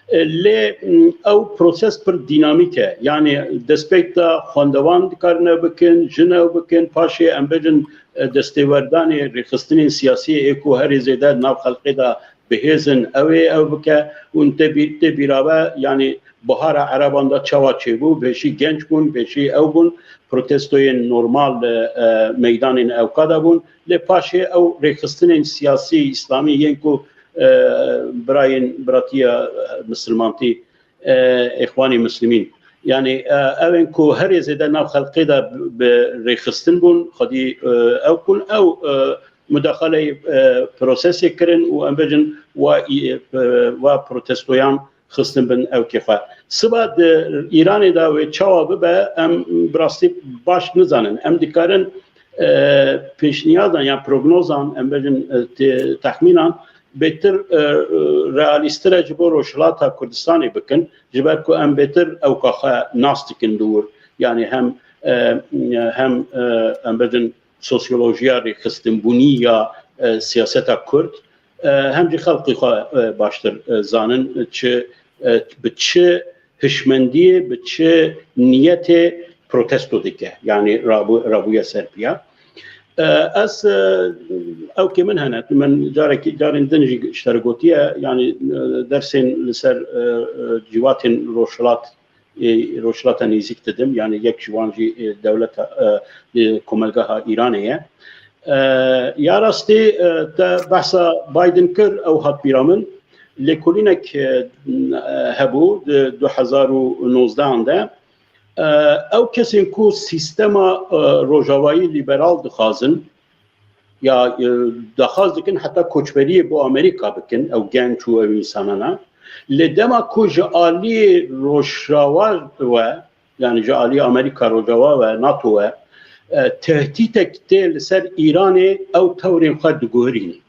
E, lê, m, ew proses pir dînamîk e. Yanî destpêk de xwendevan dikarin ew bikin, jin ew bikin, paşê em bêjin, e, destêwerdanê rêxistinên siyasî ê ku herî zêde nav xelkê de bihêz in, ew ê ew bike. Hûn tê bî-, tê bîra we, yanî bihara Ereban de çawa çêbû, pêşî genç bûn, pêşî ew bûn, protestoyên normal, e, e, meydanên ewka de bûn. Lê paşê ew rêxistinên siyasî îslamî yên ku, e, birayên biratiya, e, misilmantî, e, Îxwanî Muslimîn. Yanî, e, ew ên ku herê zêde nav xelkê de bi, bi rêxistin bûn, xwedî, e, ew bûn, ew, e, mudaxaleyê, e, prosesê kirin û em bêjin wa, e, wa protestoyan xistin bin ewkê xwe. Siba di Îranê de wê çawa bibe, em bi rastî baş nizanin. Em dikarin, e, pêşniyazan yan prognozan, em bêjin, e, te-, texmînan bêtir, e, e, realîstir e ji bo Rojhilata Kurdistanê bikin, ji ber ku em bêtir ewka xwe nas dikin li wir. Yanî hem, e, hem, e, em bêjin sosyolojiya rêxistinbûnî ya, e, siyaseta Kurd, e, hem jî xelkê xwe, e, baştir, e, zanin çi, e, bi çi hişmendiyê, bi çi niyetê protesto dike, yanî rabû-, rabûye ser piya. E, ez, e, ewkê min hene, min carekî, carên din jî ji te re gotiye, yanî, e, dersên li ser, e, e, cîvatên rojhilat, e, rojhilata nêzîk didim, yanî yek ji wan jî, e, dewleta, e, e, komelgeha Îranê ye. E, ya rastî, e, te behsa Biden kir, ew hat bîra min. Lêkolînek, e, hebû di du hezar û nozdehan de. E, ew kesên ku sîstema, e, rojavayî lîberal dixwazin, ya, e, daxwaz dikin heta koçberiyê bo Amerîka bikin, ew genç û ew însanana. Lê dema ku ji aliyê Rojava we, yanî ji aliyê Amerîka Rojava we, nato we, e, tehdîtek tê li ser Îranê, ew tewrên xwe diguhirînin.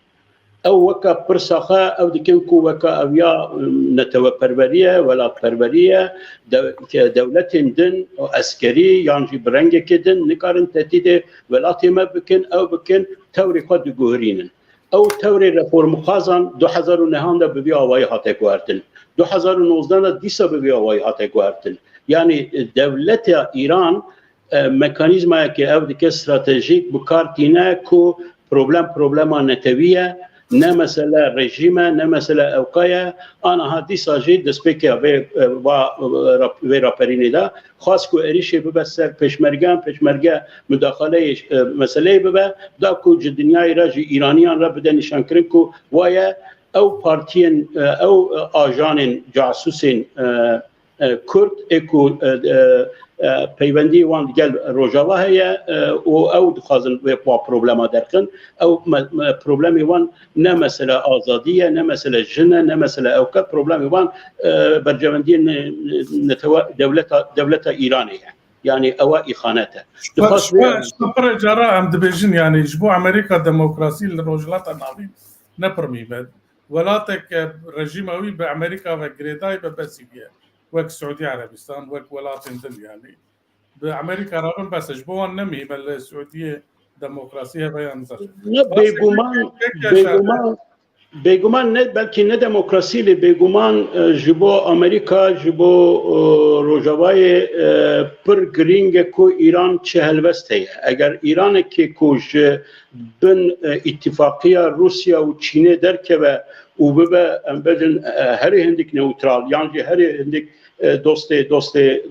Ew weke pirsa xwe ew dikin ku weke ew ya, em, neteweperwerî ye, welatperwerî ye, de-, ke dewletên din, eskerî yan jî bi rengekê din nikarin tehdîdê welatê me bikin, ew bikin, tewrê xwe diguhirînin. Ew tewrê reformxwazan du hezar û nehan de bi vî awayî hate guhertin. Du hezar û nozdeh de dîsa bi vî awayî hate guhertin. Yanî, e, dewleta Îran, e, mekanîzmayekê ew dike stratejîk bi kar tîne ku problem problema netewî ye, ne mesele rejîm e, ne mesele ewka ye. Aniha dîsa jî destpêkê vê, e, va, e, rap-, vê raperînê de xwest ku êrîşê bibe ser pêşmergeyan, pêşmerge mudaxaleyê, e, meseleyê bibe, da ku ji dinyayê re, ji Îraniyan re bide nîşankirin ku wa ye ew partiyên, e, ew, e, ajanên, casûsên, e, e, Kurd ê ku, e, e, e, peywendiyê wan digel Rojava heye, e, û ew dixwazin wê wa problema derxin. Ew me-, me-, problemê wan ne mesele azadî ye, ne mesele jin e, ne mesele ewke. Problemê wan, e, berjewendiyê ne-, netewe-, dewleta, dewleta Îranê ye. Yanî ewa îxanet e. Dixwast vê pire cara em dibêjin, yanî ji bo Amerîka demokrasî li Rojhilata Navîn ne pir mîm e. Welatek, e, rejîma wî bi Amerîka ve girêdayî be, besî bûye. Wek Siûdî Erebistan, wek welatên din, yanî bi Amerîka re bin bes e. Ji bo wan ne mihîm e li Siûdiyê demokrasî hebe yan zir. Ne, bêguman, bêguman, bêguman ne, belkî ne demokrasî lê bêguman, e, ji bo Amerîka, ji bo, e, Rojavayê, e, pir girîng e ku Îran çi helwest heye. Eger Îranekê ku ji bin, e, îtîfaqiya Rûsya û Çînê derkeve û bibe, em bêjin, e, herî hindik newtral, yan jî herî hindik, e, dostê, dostê,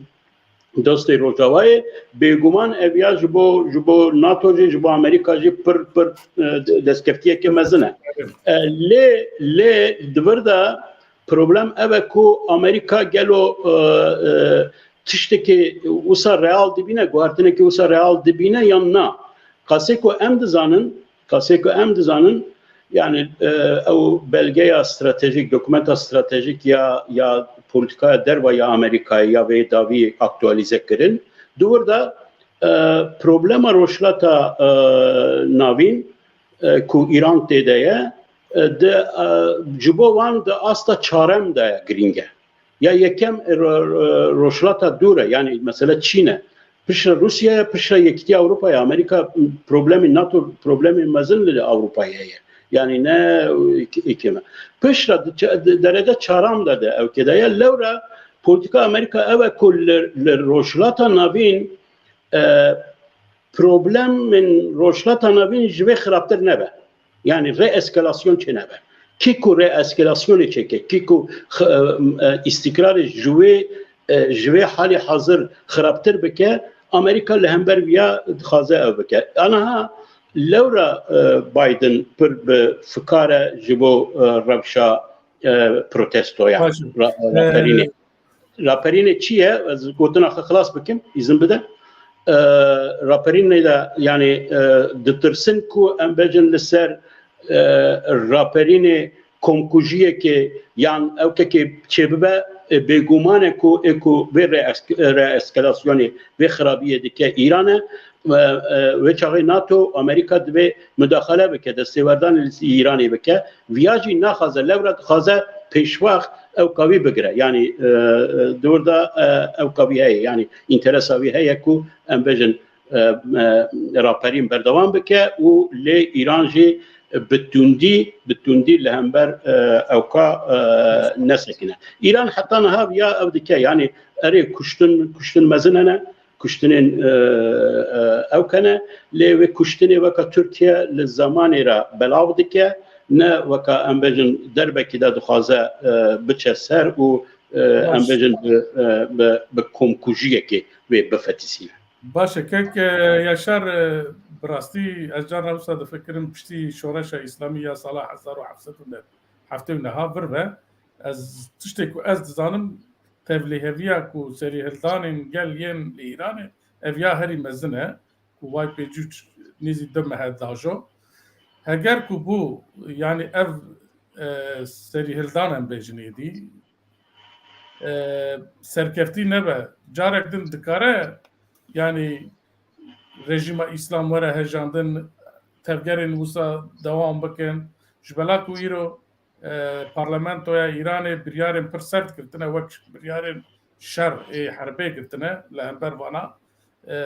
dostê Rojavayê, bêguman ev ya ji bo, ji bo NATO jî, ji bo Amerîka jî pir, pir, e, de-, destkeftiyeke mezin e. E, lê, lê di vir de problem ev e ku Amerîka gelo, e, e, tiştekî wisa real dibîne, guhertinekî wisa real dibîne yan na? Qasê ku em dizanin, qasê ku em dizanin, yani, e, ew belgeya stratejîk, dokumenta stratejîk ya, ya polîtîkaya derve ya Amerîkayê ya vê dawî aktualîze kirin. Di wir de, e, problema Rojhilata, e, Navîn, e, ku Îran tê de ye, e, di, e, ji bo wan di asta çarem de girîng e. Ya yekem, e, ro-, ro-, Rojhilata dûr e, yani mesele Çîn e. Piştre Rûsya ye, piştre Yekîtiya Ewropa ye. Amerîka problemê NATO problemê mezin li Ewropayê heye. Yani ne, e, kêm e. Piştre di ça-, di derece çaram de de ew kê de ye. Lewra polîtîka Amerîka ew e ku li, li Rojhilata Navîn, e, problemên Rojhilata Navîn ji vê xirabtir nebe. Yani rêeskalasyon çênebe. Kî ku rêeskalasyonê çêke, kî ku x-, e, e, îstîkrarê ji wê, e, ji vê halê hazir xirabtir bike, Amerîka li hember viya dixwaze ew bike. Aniha lewra, e, Biden pir bi fikar e ji bo, e, rewşa, e, protestoya Baş e. ra-, E, raperînê. Raperînê çi ye? Ez gotina xwe xilas bikim, îzin bide. E, raperînê de, yani, e, ditirsin ku em bêjin li ser, e, raperînê komkujiyekê yan ewkekê çêbibe, e, bêguman e ku, ê ku vê rêesk-, rêeskalasyonê, vê xirabiyê dike Îran e. E, e, wê çaxê NATO, Amerîka divê mudaxale bike, destêwerdanê li Îranê bike. Viya jî naxwaze, lewra dixwaze pêşwax ewka wî bigire. Yani, e, e, di wir de, e, ewka wî heye. Yani înteresa wî heye ku em bêjin, e, e, raperîn berdewam bike û lê Îran jî bi tundî, bi tundî li hember, e, ewka, e, nesekine. Îran heta niha viya ew dike. Yani erê kuştin, kuştin mezin hene, kuştinên, e, e, ew kene, lê wê kuştinê weka Tirkiye li zemanê re belav dike, ne weka em bêjin derbekî de dixwaze, e, biçe ser û, e, em Baş. bêjin bi, e, bi, bi komkujiyekê wê bifetisîne. Baş e, kek, e, Yaşar, e, bi rastî ez carna wisa difikirim piştî şoreşa Îslamî ya sala hezar û heft sed û neh, heftê û neha vir ve, ez tiştê ku ez dizanim, tevlêheviya ku serîhildanên gel yên li Îranê, ev ya herî mezin e, ku way pêncî û nêzî du mehe dajo. Heger ku bû, yani ev, e, serîhildan em bêjin êdî, e, serkeftî nebe, carek din dikare, yani rejîma Îslam were hejandin, tevgerên wisa dewam bikin. Ji bela ku îro e, parlamentoya Îranê biryarên pir sert girtine, wek biryarên şer ê herbê girtine li hember vana, e,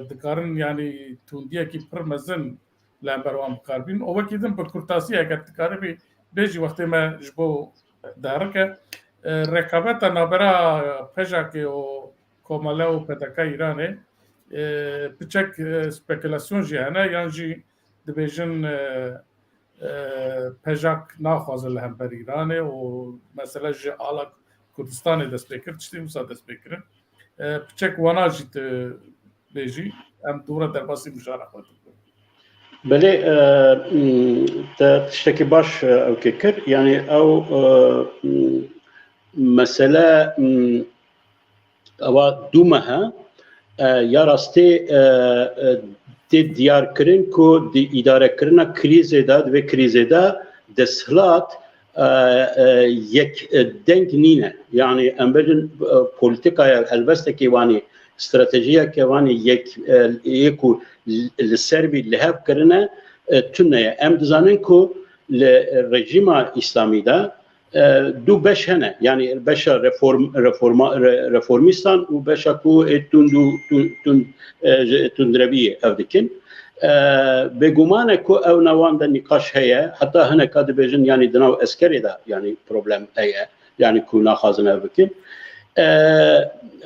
dikarin, yanî, tundiyekî pir mezin li hember wan bikar bîn. Û wekî din bi kurtasî, eger dikaribî bêjî, wextê me ji bo derike, e, rekabeta navbera PJAKê û Komele û PDK Îranê, e, piçek, e, spekulasyon jî hene, yan jî dibêjin, e, e, PJAK naxwaze li hember Îranê û mesele ji ala Kurdistanê dest pê kir, tiştê wisa dest pê kirin. E, piçek wana jî tu bêjî, em dûra derbasî mijara xwe dikin. Belê, e, m, te tiştekî baş, e, ew kê kir. Yanî ew, e, m, mesele, m, ewa du meh e, e, ya rastî, e, e, tê diyar kirin ku di îdarekirina krîzê de, di vê krîzê de desthilat, e, e, yek, e, deng nîne. Yanî em bêjin, e, polîtîkaya helbestekî wanî, stratejiyeke wanî yek, e, yê ku li, li ser bî, li hev kirine, e, tune ye. Em dizanin ku li rejîma Îslamî de, e, du beş hene. Yanî beşa reform-, reforma-, re-, reformîstan û beşa ku ê tund û tund, tund, e, ji tundreviyê ev dikin. E, bêguman e ku ew nav wan de nîqaş heye. Heta hineka dibêjin, yanî di nav eskerê de, yanî problem heye. Yanî ku naxwazin ev bikin. E,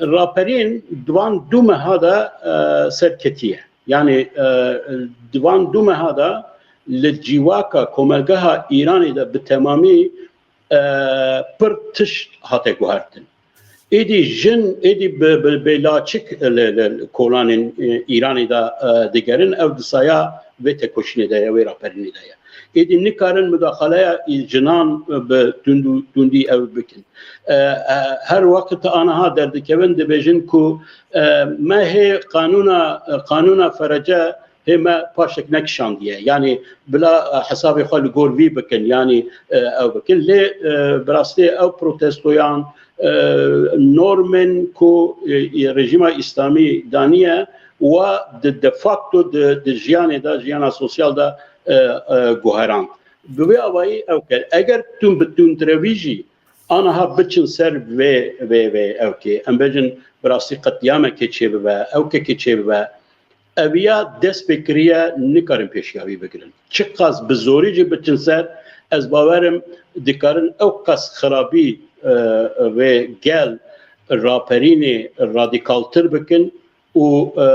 raperîn di van du meha de, e, serketiye. Yanî, e, di van du meha de li cîvaka komelgeha Îranê de bi temamî, e, pir tişt hate guhertin. Êdî jin, êdî bi, bi, bi laçik li, li, li kolanên, e, Îranê de, e, digerin, ew di saya vê tekoşînê de ye, wê raperînê de ye. Êdî nikarin mudaxaleya jinan bi tund û tundî ew bikin. E, e, her weqt aniha derdikevin, dibêjin ku, e, me hê qanûna, qanûna ferece hê me paşek nekişandiye. Yanî bila, e, hesabê xwe li gor vî bikin, yanî, e, ew bikin. Lê, e, bi rastî ew protestoyan, e, normên ku, e, e, rejîma Îslamî daniye, wa di de facto di, di jiyanê de, jiyana sosyal de, e, e, guherand. Bi vê awayî ew kir. Eger tund bi tundrevî jî aniha biçin ser vê, vê, vê ewkê, em bêjin bi rastî qetlîamekê çêbibe, ewkekê çêbibe, eviya dest pê kiriye, nikarin pêşiya wî bigirin. Çiqas bi zorî jî biçin ser, ez bawerim dikarin ew qas xirabî, e, vê gel raperînê radîkaltir bikin û, e,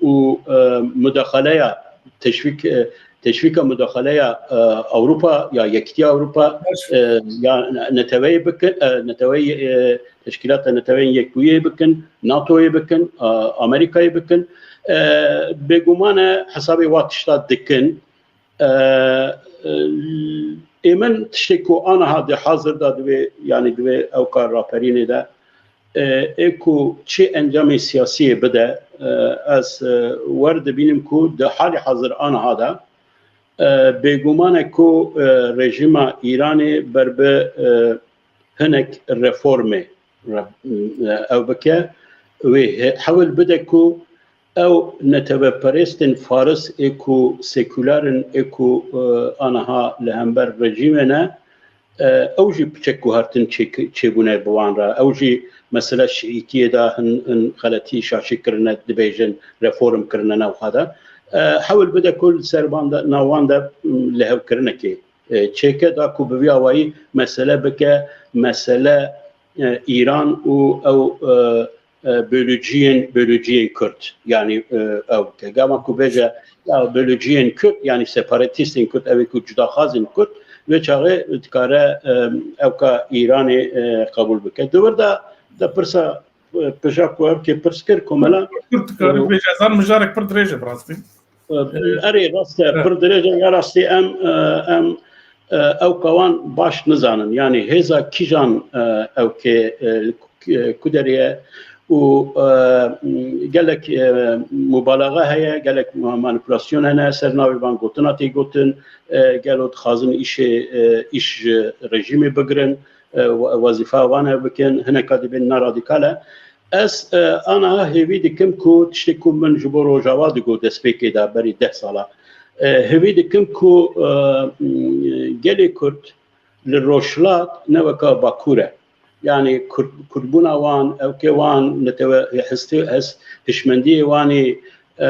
û, e, mudaxaleya teşvîk, e, teşvîka mudaxaleya, e, Ewropa ya Yekîtiya Ewropa, e, ya neteweyê bikin, e, neteweyê, e, Teşkîlata Neteweyên Yekbûyiyê bikin, NATOyê bikin, e, Amerîkayê bikin. E, bêguman e hesabê wa tişta dikin. E, e, ê min tiştê ku aniha di hazir de divê, yanî divê ew kar raperînê de, e, ê ku çi encamê siyasiyê bide, e, ez, e, wer dibînim ku di halê hazir aniha de, e, bêguman e ku, e, rejîma Îranê ber bi, e, hinek reformê re-, e, ew bike, wê he-, hewl bide ku ew neteweperêstên faris ê ku sekuler in, ê ku, e, aniha li hember rejîmê ne, e, ew jî piçek guhertin çêk-, çêbûne bi wan re. Ew jî mesela şiîtiyê de hin, hin xeletî şaşî kirine, dibêjin reform kirine nav xwe de. E, hewl bide ku li ser van de, nav wan de, m, lihevkirinekê, e, çêke, da ku bi vî awayî mesele bike mesele, e, Îran û ew, e, e, bölüciyên, bölüciyên Kurd. Yanî, e, ew ke gama ku bêje, ya bölüciyên Kurd, yanî separatîstên Kurd, ew ê ku cudaxwazên Kurd, vê çaxê dikare, e, ewka Îranê, e, qebûl bike. Di wir de, de pirsa, e, pêşa ku ew kê pirs kir, komela, Kurd dikare, e, bêje, ez an mijarek pir dirêj e, bi rastî. E, erê, rast e, pir dirêj e, ya rastî em, e, em, e, ewka wan baş nizanin. Yanî hêza kîjan, e, ewkê, e, ku-, ku derê ye û, e, gelek, e, mubalaxa heye, gelek ma-, manîpulasyon hene, ser navê van gotina tê gotin, e, gelo dixwazin îşê, e, îş ji rejîmê bigirin, e, we-, wezîfa wan ev bikin, hineka dibên ne radîkal e. Ez, e, aniha hêvî dikim ku tiştê ku min ji bo Rojava digot destpêkê de berî deh sala, e, hêvî dikim ku, e, gelê Kurd li Rojhilat ne weka Bakur e. Yanî Kurd, Kurdbûna wan, ewkê wan, netewe, hestê, hes-, hişmendiyê wan ê, e,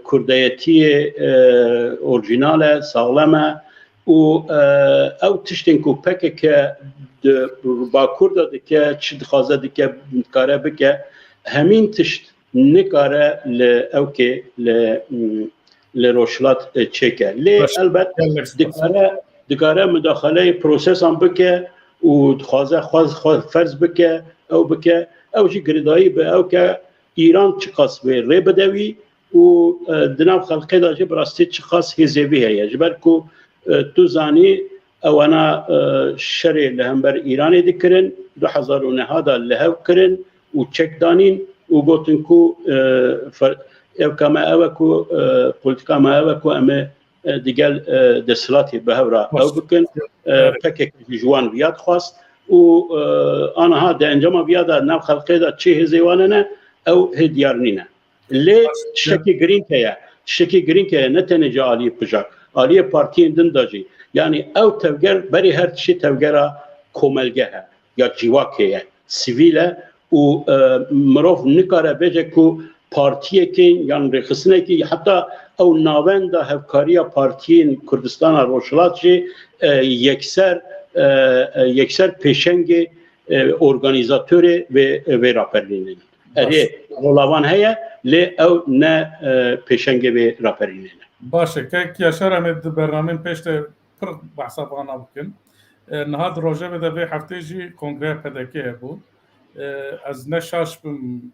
kurdayetiyê, e, orjînal e, saxlem e û, e, ew tiştên ku P K K di Bakur de dike, çi dixwaze dike, dikare bike, hemîn tişt nikare li ewkê, li, mm, li Rojhilat, e, çêke. Lê elbet dikare, dikare mudaxaleyê prosesan bike û dixwaze xwaz-, xwe ferz bike, ew bike, ew jî girêdayî bi ew ke Îran çiqas wê rê bide wî û, e, di nav xelkê de jî bi rastî çiqas hêzê wî heye. Ji ber ku, e, tu zanî, ewana, e, şerê li hember Îranê dikirin, du hezar û neh de li hev kirin û çek danîn û gotin ku, e, fer-, ewka me ew e ku, e, polîtika me ew e ku em ê, e, digel, e, desthilatê bi hev re ew bikin. E, P K K jî ji wan viya dixwast û, e, aniha di encama viya de nav xelkê de çi hêzê wan hene, ew hê diyar nîne. Lê tiştekî girîng heye. Tiştekî girîng heye, ne tenê ji aliyê pijak, aliyê partiyên din de jî. Yanî ew tevger berê her tiştê tevgera komelge he, ya civakê ye, sivîl e û, e, mirov nikare bêje ku partiyekê yan rêxistinekî, heta ew navenda hevkariya partiyên Kurdistana Rojhilat jî, e, yekser, e, e, yekser pêşengê, e, organîzatorê vê, vê raperînê ne. Erê, rola wan heye, lê ew ne, e, pêşengê vê raperînê ne. Baş e, kek Yaşar, em ê di bernameyên pêş de pir behsa vana bikin. E, niha di rojevê de vê heftê jî kongreya P D K hebû. E, ez ne şaş bim,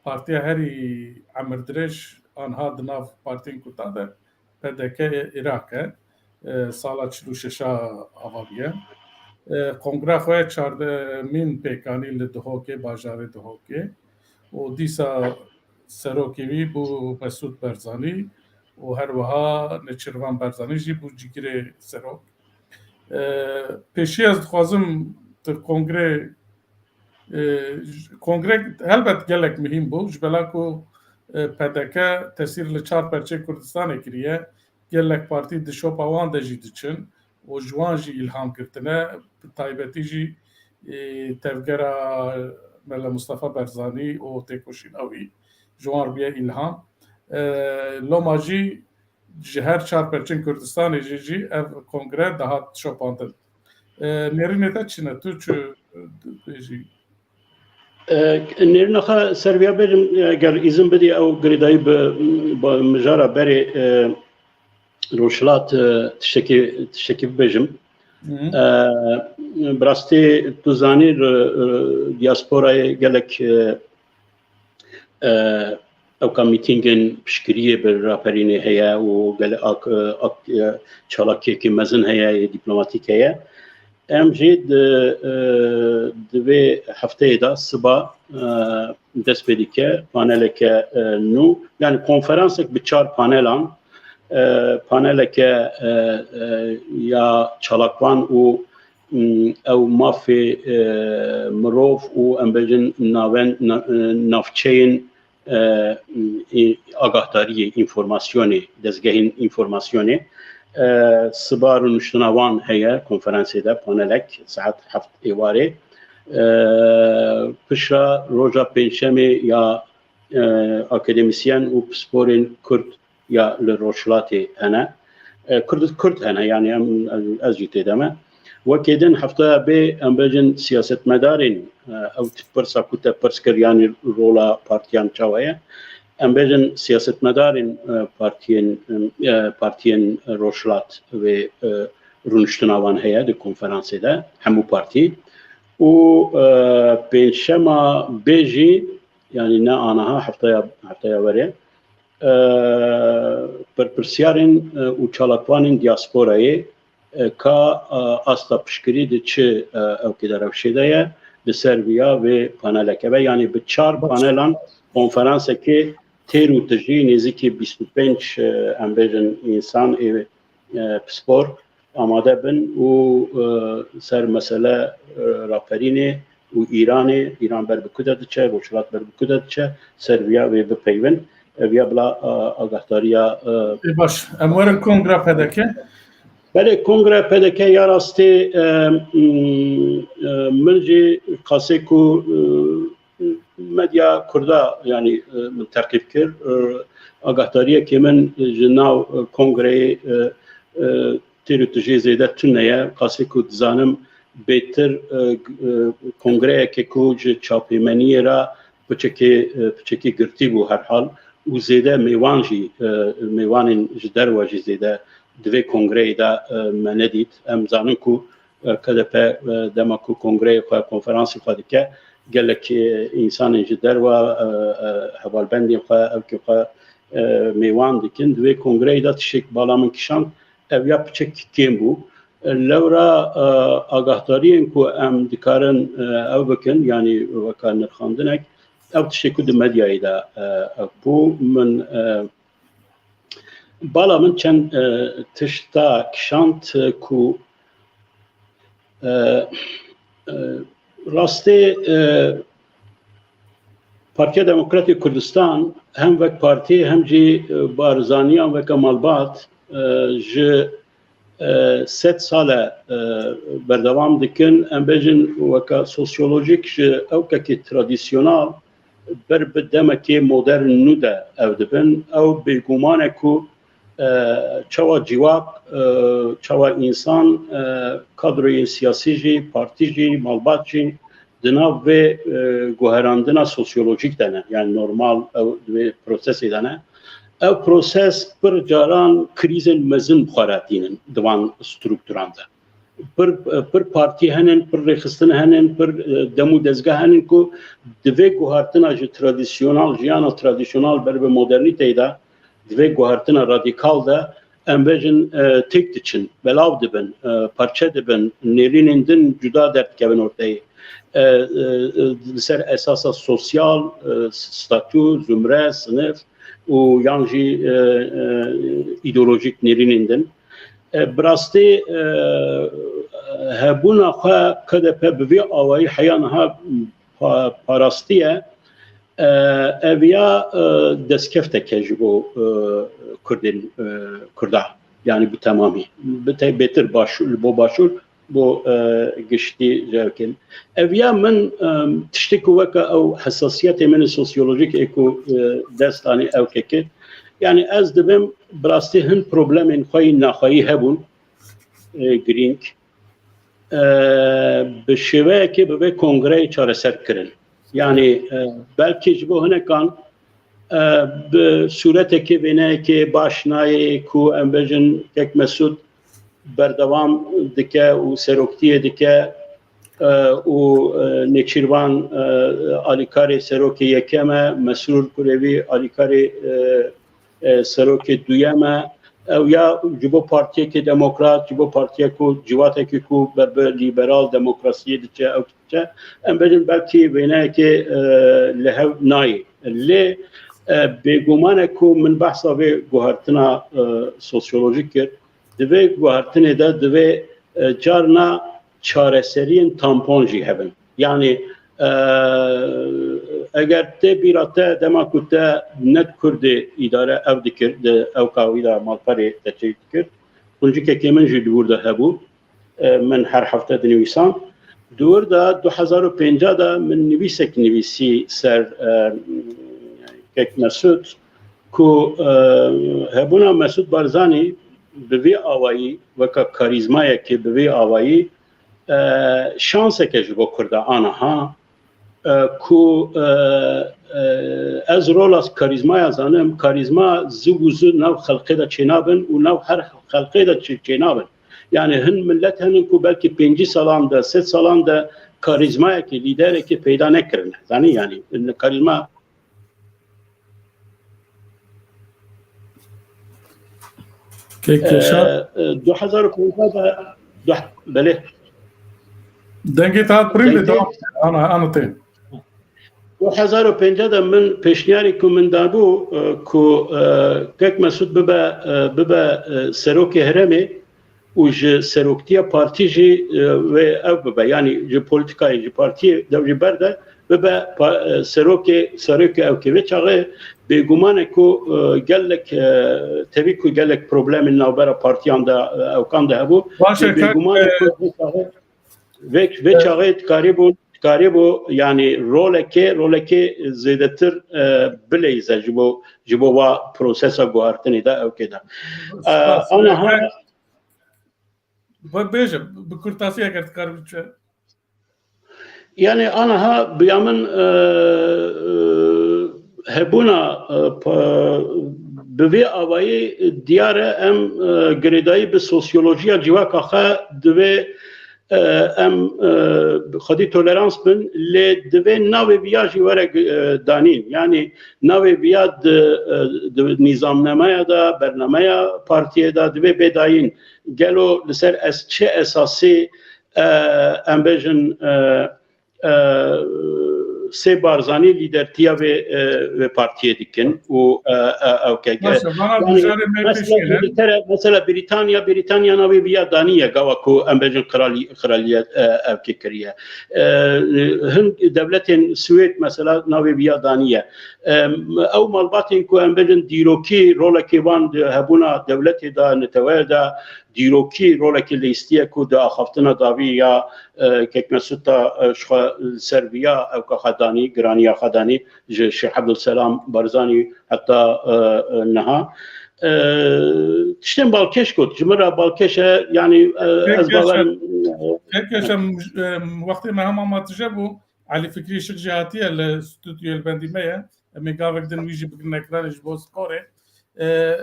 partiya herî emirdirêj anha di nav partiyên Kurdan de P D K Iraq e. E, sala çil û şeş ava bûye. E, kongra xwe çardemîn pêk anî li Duhokê, bajarê Duhokê. Û dîsa serokê wî bû Mesûd Barzanî û her wiha Nêçîrvan Barzanî jî bû cîgirê serok. E, pêşî ez dixwazim tu kongrê, e, j-, kongre helbet gelek muhîm bû, ji bela ku, e, P D K tesîr li çar perçê Kurdistanê kiriye, gelek partî di şopa wan de jî diçin û ji wan jî îlham girtine, bi taybetî jî, e, tevgera Mele Mustafa Barzanî û têkoşîna wî ji wan re bûye îlham. E, loma jî ji her çar perçên Kurdistanê jî, jî ev kongre dihat şopandin. E, nêrînê te çi ne? Tu çi, e, dibêjî? E, nêrîna xwe ser viya bêjim, e, ger îzin bidî ew girêdayî bi, bi mijara berê, e, Rojhilat, e, tiştekî, tiştekî bibêjim. Hı hı. E, bi rastî tu zanî, e, e, diasporayê gelek, e, e, ewka mîtîngên piştgiriyê bi raperînê heye û gelek ak-, e, ak-, e, çalakiyekî mezin heye, yê dîplomatîk heye. Em jî di, e, di vê hefteyê de siba, e, dest pê dike paneleke, e, nû, yani konferansek bi çar panelan, e, paneleke, e, e, ya çalakvan û, m, ew mafê, e, mirov û em bêjin naven-, na-, e, navçeyên, e, e, agahdariyê, înformasyonê, dezgehên înformasyonê. E, siba rûniştina wan heye, konferansê de panelek saet heft êwarê. E, pişra roja pêncşemê ya, e, akademîsyen û pisporên Kurd ya li Rojhilatê hene. E, Kurd, Kurd hene, yani em, ez, ez jî tê de me. Wekî din heftaya bê, em bêjin siyasetmedarên, e, ew tip pirsa ku te pirs kir, yani rola partiyan çawa ye? Em bêjin siyasetmedarên, e, partiyên, e, partiyên Rojhilat vê, e, rûniştina wan heye di konferansê de, hemû partî. Û, e, pêncşema bê jî, yani ne aniha, heftaya, heftaya werê, e, berpirsyarên, e, û çalakvanên diasporayê, e, ka, e, asta piştgirî di çi, e, ewkê de rewşê de ye, di ser viya vê paneleke be. Yani bi çar panelan konferansekê têr û tijî nêzîkî bîst û pênc, e, em bêjin însan ê, e, pispor amade bin û, e, ser mesele, e, raperînê û Îranê, Îran ber bi ku de diçe, Rojhilat ber bi ku de diçe, ser viya wê bipeyvin. Ev ya bila, e, agahdariya, e, Ê baş, em werin kongra P D K. Belê, kongra P D K ya rastî, e, m, e, min jî qasê ku, e, medya Kurda, yani, e, min teqîb kir, e, agahdariyekê min ji nav, e, kongreyê, e, e, têr û tijê zêde tune ye. Qasê ku dizanim bêtir, e, e, kongreyeke ku ji çapemeniyê re piçekê, e, piçekê girtî bû herhal û zêde mêwan jî, e, mêwanên ji derve jî zêde di vê kongreyê de, e, me nedît. Em zanin ku, e, K D P, e, dema ku kongreyê xwe, konferansê xwe dike, gelek, e, însanên ji derve, e, e, hevalbendên xwe, ewkê xwe, e, mêwan dikin. Di vê kongreyê de tiştek bala min kişand, ev ya piçek kêm bû. Lewra, e, agahdariyên ku em dikarin, e, ew bikin, yanî weka nirxandinek, ew tiştê ku di medyayê de, e, ew bû, min, e, bala min çend, e, tişta kişand, e, ku, e, e, rastê, e, Partiya Demokratîk Kurdistan hem wek partî hem jî, e, Barzaniyan weke malbat, e, ji, e, sed sal e, e, berdewam dikin. Em bêjin weke sosyolojîk ji ewkekî tradisyonal ber bi demekê modern nû de ew dibin. Ew bêguman e ku e, çawa civak, e, çawa însan, e, kadroyên siyasî jî, partî jî, malbat jî di nav vê, e, guherandina sosyolojîk de ne. Yani normal ew di vê prosesê de ne. Ew proses pir caran krîzên mezin bi xwe re tînin di van strukturan de. pir, pir partî henin, pir rêxistin henin, pir, e, dem û dezgeh henin ku di vê guhartina ji tradisyonal, jiyana tradisyonal ber bi modernîteyê de, di vê guhartina radîkal de, em bêjin, e, têk diçin, belav dibin, e, parçe dibin, nêrînên din cuda derdikevin orteyê. E, e, e, li ser esasa sosyal, e, statû, zumre, sinif û yan jî, e, e, îdeolojîk nêrînên din. E, bi rastî, e, hebûna xwe K D P bi vî awayî heya niha pa-, parastiye. E, ev ya, e, destkefteke ji bo, e, Kurdên, e, Kurda. Yani bi temamî. Bi te-, bêtir başûr, li bo başûr, bo, e, giştî ji ev kin. Ev ya min, e, tiştê ku weke ew hesasiyetê min sosyolojîk ê ku, e, dest anî ew kekê. Yani ez dibim bi rastî hin problemên xwe yî nexweyî hebûn, e, girîng. E, bi şêweyekê bi vê kongreyê çareser kirin. Yani, e, belkî ji bo hinekan, e, bi sûretekê wêneyekê baş nayê ku em bêjin Kek Mesûd berdewam dike û seroktiyê dike, e, û, e, Nêçîrvan, e, alîkarê serokê yekem e, Mesrûr Kurêvî alîkarê, e, e, serokê duyem e. Ew ya ji bo partiyekê demokrat, ji bo partiyek ku ciwatekî ku ber bi lîberal demokrasiyê diçe, ew diçe. Em bêjin belkî wêneyekê, e, li hev nayê. Lê, e, bêguman e ku min behsa vê guhertina, e, sosyolojîk kir. Di vê guhertinê de divê, e, carna çareseriyên tampon jî hebin. Yani, e, eger tê bîra te dema ku te ne Kurdê îdare ev dikir, di ew kawî de malperê te çêk dikir, quncikekê min jî di wir de hebû, e, min her hefte dinivîsan. Di wir de du hezar û pêncî de min nivîsek nivîsî ser, e, Kek Mesûd ku, e, hebûna Mesûd Barzanî bi vî awayî, weka karîzmayekê bi vî awayî, e, şanseke ji bo Kurda aniha, e, ku, e, e, ez rola karîzmaya zanim, karîzma ziv û ziv nav xelqê de çênabin û nav her xelqê de çê-, çênabin. Yani hin millet henin ku belkî pêncî salan de, sed salan de karîzmayekê, lîderekê peyda nekirine. Zanî yani, karîzma Kek Yaşar. E, e, du hezar û pêncî de, du-, belê. Dengê te hat pirîn de Dengê devam. Ana, ana te. Du hezar û pêncî de min pêşniyarî ku min dabû, e, ku, e, Kek Mesûd bibe, e, bibe, e, serokê herêmê û ji seroktiya partî jî, e, wê ev bibe. Yani ji polîtîkayê, ji partiyê de jî berde bibe pa-, e, serokê, serokê ew kê. Vê çaxê bêguman e ku, e, gelek, e, tevî ku gelek problemên navbera partiyan de, e, ewkan de hebû. Baş e, Lê bêguman e ku vê çaxê, vê, vê çaxê dikarîbû, dikarîbû, yani rolekê, rolekê zêdetir, e, bileyze ji bo, ji bo va prosesa guhertinê de ew kê de. E, Spas. Aniha Be-, bêje, bi kurtasî eger dikarî biçe. Yani aniha bi ya min, e, e, hebûna, e, pa-, bi vê awayî diyar e em, e, girêdayî bi sosyolojiya civaka xwe divê, e, em, e, xwedî tolerans bin, lê divê navê viya jî were, e, danîn. Yani navê viya di, e, di nîzamnameya de, bernameya partiyê de divê bê dayîn. Gelo li ser es-, çi esasî, e, em bêjin, e, e, sê Barzanî lîdertiya vê, e, vê partiyê dikin û, e, e, ew ke-, Baş e, e, vana yani, mijarê me pêş mesela kene. Îngiltere, mesela Brîtanya, Brîtanya navê viya daniye gava ku em bêjin qiralî-, qiraliyet, e, ev ke kiriye. E, hin dewletên Swêd mesela navê viya daniye. E, ew malbatên ku em bêjin dîrokî rolekê wan di hebûna dewletê de, neteweyê de, dîrokî rolekê lîstiye ku di axaftina dawî ya, e, Kek Mesûd de, e, ji xwe li ser viya ew ka xwe danî, giraniya xwe danî ji Şêx Ebdulselam Barzanî heta, e, e, niha. E, tiştên balkêş got, ji min re balkêş e, yani, e, Pek ez bawerim, yaşa. Pek yaşa, e, wextê me hema matije bû. Elî Fikrî Şik jî hatiye li stûdyoyê li bendî me ye. Em ê gavek din wî jî bigrin ekranê ji bo sporê. E,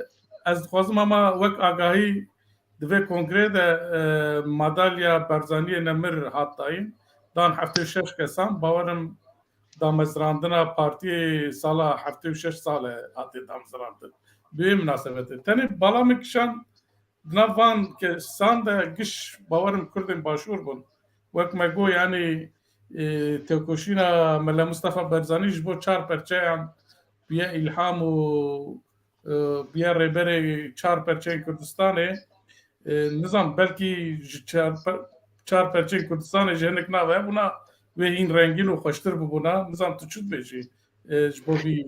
ez dixwazim hema wek agahî Di vê kongreyê de e, madalya Barzaniyê nemir hat dayîn, dan heftê û şeş kesan, bawerim damezrandina partiyê sala heftê û şeş sal e hatiye damezrandin. Bi wê minasebetê. Tenê bala min kişand di nav van kesan de giş bawerim Kurdên Başûr bûn. Wek me got, yanî e, têkoşîna Mele Mustafa Barzanî ji bo çar perçeyan bûye îlham û e, bûye rêberê çar perçeyên Kurdistanê. E, nizam belkî ji çar, pe- çar perçeyên Kurdistanê ji hinek nave hebûna wê hîn rengîn û xweştir bibûna. Nizam tu çi dibêjî e, ji bo vî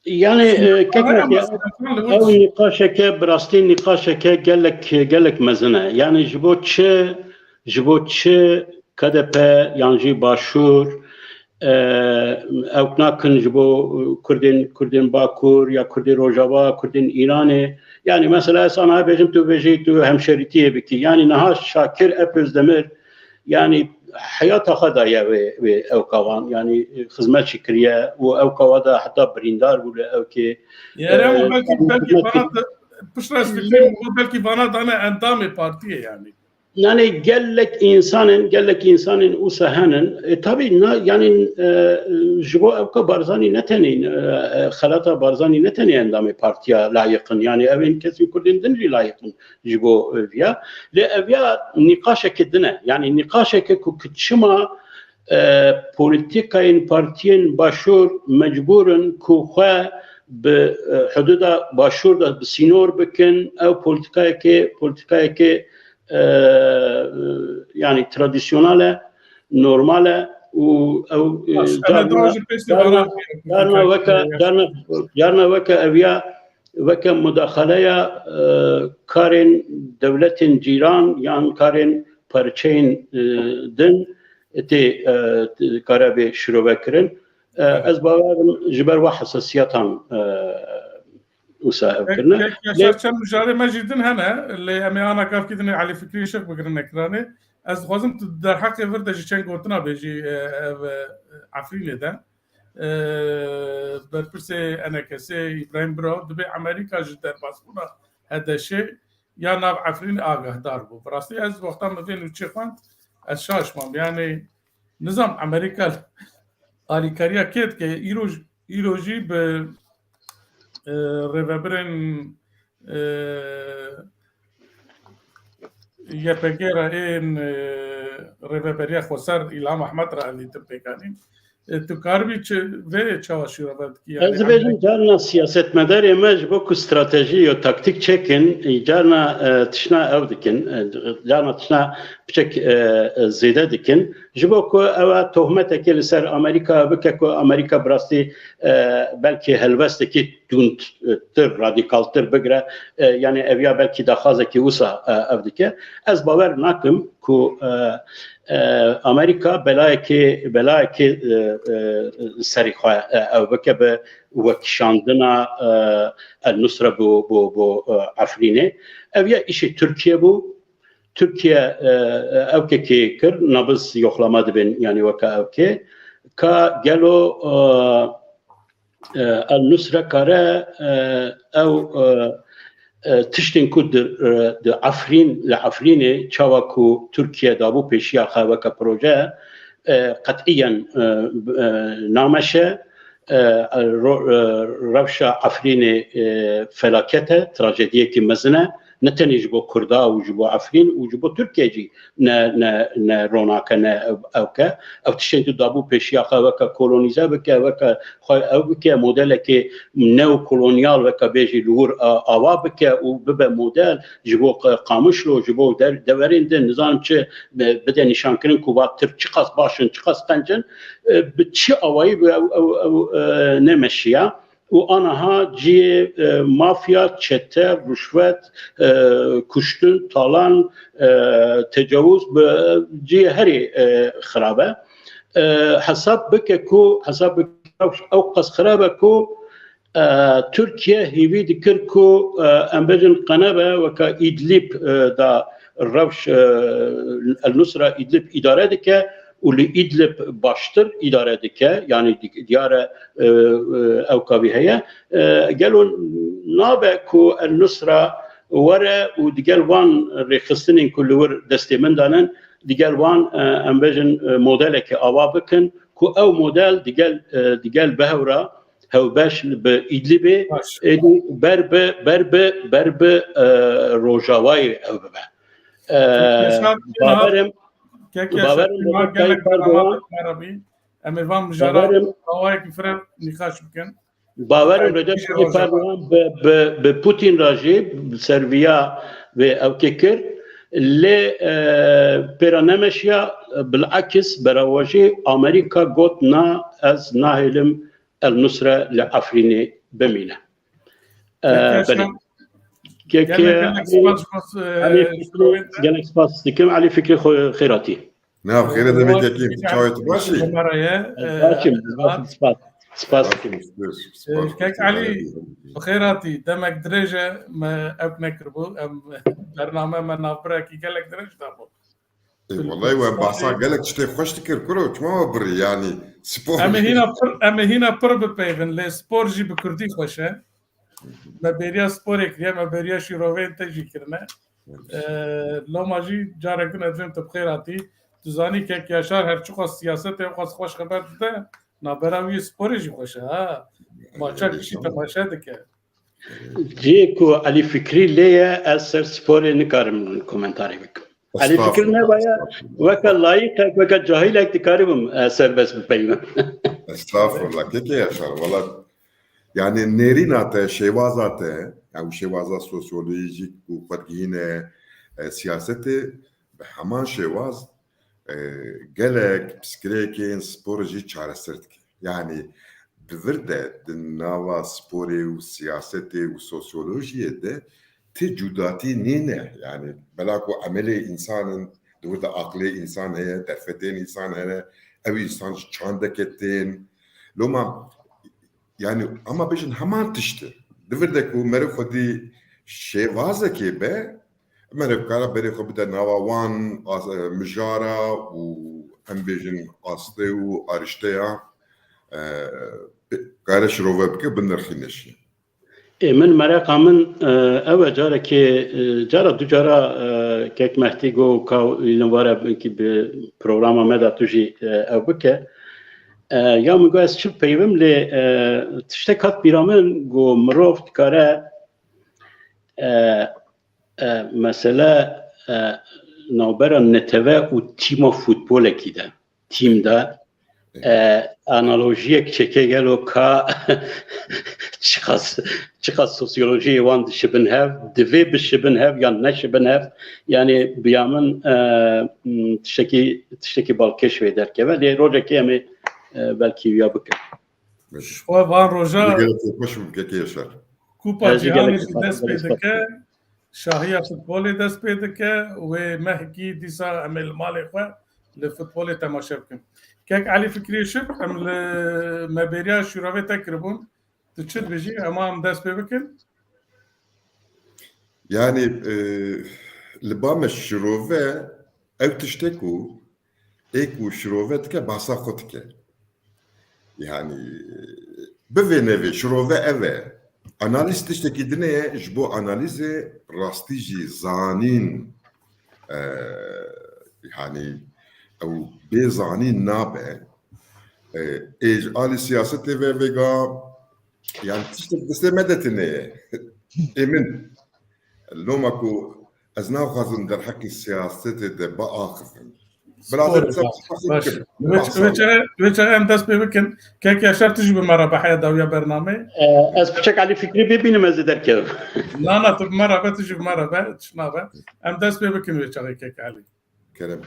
Yani e, kekek Haya ya, mesela li ew wir nîqaşeke bi rastî nîqaşeke gelek gelek mezin e. Yani ji bo çi ji bo çi K D P yan jî Başûr e, ew nakin ji bo Kurdên Kurdên Bakur ya Kurdên Rojava, Kurdên Îranê. Yani mesela ez ana bêjim tu bêjî tu hemşeritiyê bikî. Yani niha Şakir Ep Özdemir yani heyata xwe daye wê wê ew kavan. Yani xizmet jî kiriye û ew kawa da heta birîndar bû li ewkê. Yere ama E, belki yani belki hizmet vana te- piştre ez fikrê min got, belki vana dane endamê partiyê yani. Yani gelek insanın, gelek insanın usa henin. E, tabii na, yani e, ji bo evka Barzani ne tenê, e, e, xelata Barzani ne tenê endamê partiya layiqin. Yani evên kesî Kurdên din jî layiqin ji bo e, viya. Lê eviya nîqaşeke din e. Yani nîqaşeke ku ki çima e, polîtîkayên partiyên Başûr mecbûr in ku xwe bi e, hudûda Başûr de bi sînor bikin. Ew polîtîkayekê, polîtîkayekê e, yani tradisyonal e, normal e û ew e, Baş, carna, em ê ji pêşî carna, vana carna weke, carna, carna weke eviya weke mudaxaleya e, karên dewletên cîran yan karên parçeyên e, din tê e, kare bê şirove kirin. E, ez bawerim ji ber wa hesasiyatan e, wisa ev kirine. Lê Yaşar, çend mijarê me jî din hene, lê em ê ana kafkî din ê Elî Fikrî Işık bigirin ekranê. Ez dixwazim tu derheqê vir de jî çend gotina bêjî, e, ev, e, Efrînê de. E, berpirsê E N K S'ê Îbrahîm Biro dibê Amerîka ji derbasbûna HDŞ'ê ya nav Efrînê agahdar bû. Bi rastî ez wexta min vê nûçê xwend, ez şaş mam. Yani nizam Amerîka alîkariya kê dike? Îro, îro jî bi e, rêvebirên e, Y P G re ên e, rêveberiya xweser Îlham Ehmed re elîtin pêkanîn. E, tu karibî çi, vê çawa şîrove dikî? Yani, Ez dibêjim carna siyasetmedarê me ji bo ku stratejî ya taktîk çekin, carna e, tişna ew dikin, e, carna tişna piçek e, e, zêde dikin. Ji bo ku ew tohmetekê li ser Amerîka bike ku Amerîka bi rastî e, belkî helwestekî tundtir, radîkaltir bigire, e, yani ev ya belkî daxwazekî wisa e, ev dike. Ez bawer nakim ku e, e, Amerîka belayekê, belayekê e, e, serî xwe e, ew bike bi wekişandina e, El Nusra bo, bo, bo e, Efrînê. Ev ya îşê Tirkiye bû. Tirkiye e, e, ewkekê kir, nabiz yoxlama dibin, yani weke ewkê. Ka gelo e, e, El Nusre kare e, ew e, e, tiştên ku di, e, di Efrîn, li Efrînê çawa ku Tirkiye dabû pêşiya xwe weke proje, e, qet'iyen e, e, nameşe, e, ro- e, rewşa Efrînê e, felaket e, trajediyekî mezin e. Ne tenê ji bo Kurda û ji bo Efrîn û ji bo Tirkiye jî ne, ne, ne ronak e, ne ew, ewk e. Ew tiştên tu dabû pêşiya xwe weke kolonîze bike, weke xwe ew bike, modelekê neokolonyal weke bêjî li wir a- ava bike û bibe model ji bo Qa- Qamişlo, ji bo der- deverên din, nizanim çi, bi- bide nîşankirin ku va Tirk çiqas baş in, çiqas qenc in, e, bi çi awayî bi ew, ew, ew, e, nemeşiya. Û aniha cihê e, mafya, çete, ruşvet, e, kuştin, talan, e, tecawuz bi cihê herî e, xirab e. E, hesab bike ku, hesab bike ew qas xirab e ku e, Tirkiye hêvî dikir ku e, em bêjin qenebe weke Îdlîb e, da rewş e, El Nusra Îdlîb îdare dike û li Îdlib baştir îdare dike, yanî di- diyar e, e, ew kavî heye. E, gelo nabe ku El Nusra were û digel van rêxistinên ku li wir destê min danin, digel wan, e, em bêjin, e, modeleke ava bikin ku ew model digel, e, digel behewra hewbeş li bi Îdlibê, êdî ber bi, ber bi, ber bi, e, Rojavayê ew bibe. E, Kek Yaşar, bawerim, Kek Yaşar, bawerim Rojava gelek Tayyip Erdoğan, merabî. Em ê van mijara bawerim, dawayekî fireh nîqaş bikin. Bawerim Recep Tayyip Erdogan bi, bi, bi Putin re jî serviya vê ewkê kir. Lê, e, pêra nemeşiya, bilakis berawajî Amerîka got, na, ez nahêlim El Nusre li Efrînê bimîne. E, Peki, belê. Kek, gelek, gelek spas, e, Elî Fikrî, gelek spas dikim. Elî Fikrî xwe xêratî. Ne, xêre demê Kekî, çawê tu baş î? Kamera ye. Ez baş im, ez baş im, spas. Spas. Baş im, spas, spas. Kek Elî, bi xêr hatî. Demek dirêj e me ew nekiribû. Em bername me navbirekî gelek dirêj dabû. Ê, wellahî we bahsa gelek tiştê xweş dikir, kuro, çima we birî, yanî, spor. Em ê hîna pir, em ê hîna pir bipeyvin, lê spor jî bi kurdî xweş e. Me bêriya sporê kiriye, me bêriya şîroveyên te jî kirine. Ee, loma jî carek din ez dibêm tu bi xêr hatî. Tu zanî Kek Yaşar her çiqas siyasetê ew qas xweş xeber dide, navbera wî sporê jî xweş e, ha. Maça kişî temaşe dike. Cihê ku Elî Fikrî lê ye, ez ser sporê nikarim komentarê bikim. Elî Fikrî nebaye, weke layîqek, weke cahîlek dikaribim, e, serbest bipeyvim. Estağfurullah, Keke Yaşar, wela, yani nêrîna te, şêwaza te, yani şêwaza sosyolojîk û xwe digihîne, e, siyasetê, bi heman şêwaz, e, gelek pirsgirêkên spor jî çareser dike. Yani di vir de, di nava sporê û siyasetê û sosyolojiyê de ti cudatî nîne. Yani bela ku emelê însan in, di wir de aqilê însan heye, derfetên însan hene, ew însan ji çandeke tên. Loma, yani, ama bêjin heman tişt e. Di vir de ku meriv xwedî şêvazekê be, meriv kara berê xwe bide nava wan, as-, e, mijara û em bêjin astê û arişteya, e, kare şirove bike, binirxîne jî. Ê, min mereqa min, e, ew e, carekê, e, cara du cara, e, Kek Mehtî got ka îlin were ki bi programa me de tu jî, e, ew bike. E, ya min got ez çi peyvim lê, e, tiştek hat bîra min got mirov dikare, e, e, mesele, e, navbera neteve û tîma futbolekî de, tîm de, e, analojiyek çêke gelo ka çiqas, çiqas sosyolojiyê wan dişibin hev, divê bişibin hev yan neşibin hev. Yani biya min, e, m, tiştekî, tiştekî balkêş vê derkeve. Lê rojekê em ê, e, belkî wiya bikin. Ji xwe van roja Gelek xweş bû, Kekê Yaşar. Kupa Cîhanê jî dest pê dike, şahiya futbolê dest pê dike, wê mehkî dîsa em ê li malê xwe li futbolê temaşe bikin. Kek Elî Fikrî Işik, em li me bêriya şîrovê te kiribûn. Tu çi dibêjî? Em em dest pê bikin? Yani, e, li ba me şirove ew tiştê ku ê ku şirove dike, bahsa xwe dike. Yani, bivê nevê, şirove ev e. Analîz tiştekî din e, ji bo analîzê rastî jî zanîn, e, yani, ew bê zanîn nabe. E, ê ji alî siyasetê ve vêga, yani, tiştek destê me de tune ye. Ê min. Loma ku ez naxwazim derheqê siyasetê de biaxivim. Bila Spor, ez baş, baş. Wê, wê çaxê, wê çaxê em dest pê bikin. Kek Yaşar, tu jî bi me re be heya dawiya bernameyê. E, ez piçek Elî Fikrî bibînim, ez ê derkevim. Na, na, tu bi me re be, tu jî bi me re be, tişt nabe. Em dest pê bikin wê çaxê Kek Elî. Kerem.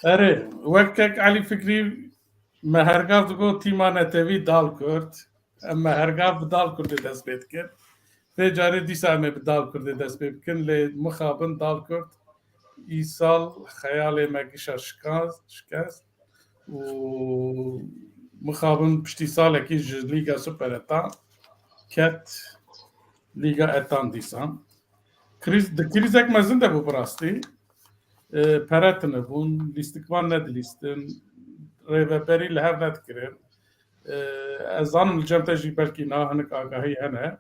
Erê, wek Kek Elî Fikrî me hergav digot tîma netewî Dal Kurd. Em me hergav bi Dal Kurdê dest pê dikin. Vê carê dîsa em ê bi Dal Kurdê dest pê bikin. Lê mixabin Dal Kurd îsal xeyalê me gişa şikas-, şikest û mixabin piştî salekî ji Lîga Super Etan ket Lîga Etan dîsan. Krîz, di krîzek mezin de bû bi rastî. E, pere tune bûn, lîstikvan nedilîstin, rêveberî li hev nedikirin. E, ez zanim li cem te jî belkî niha hinek agahî hene.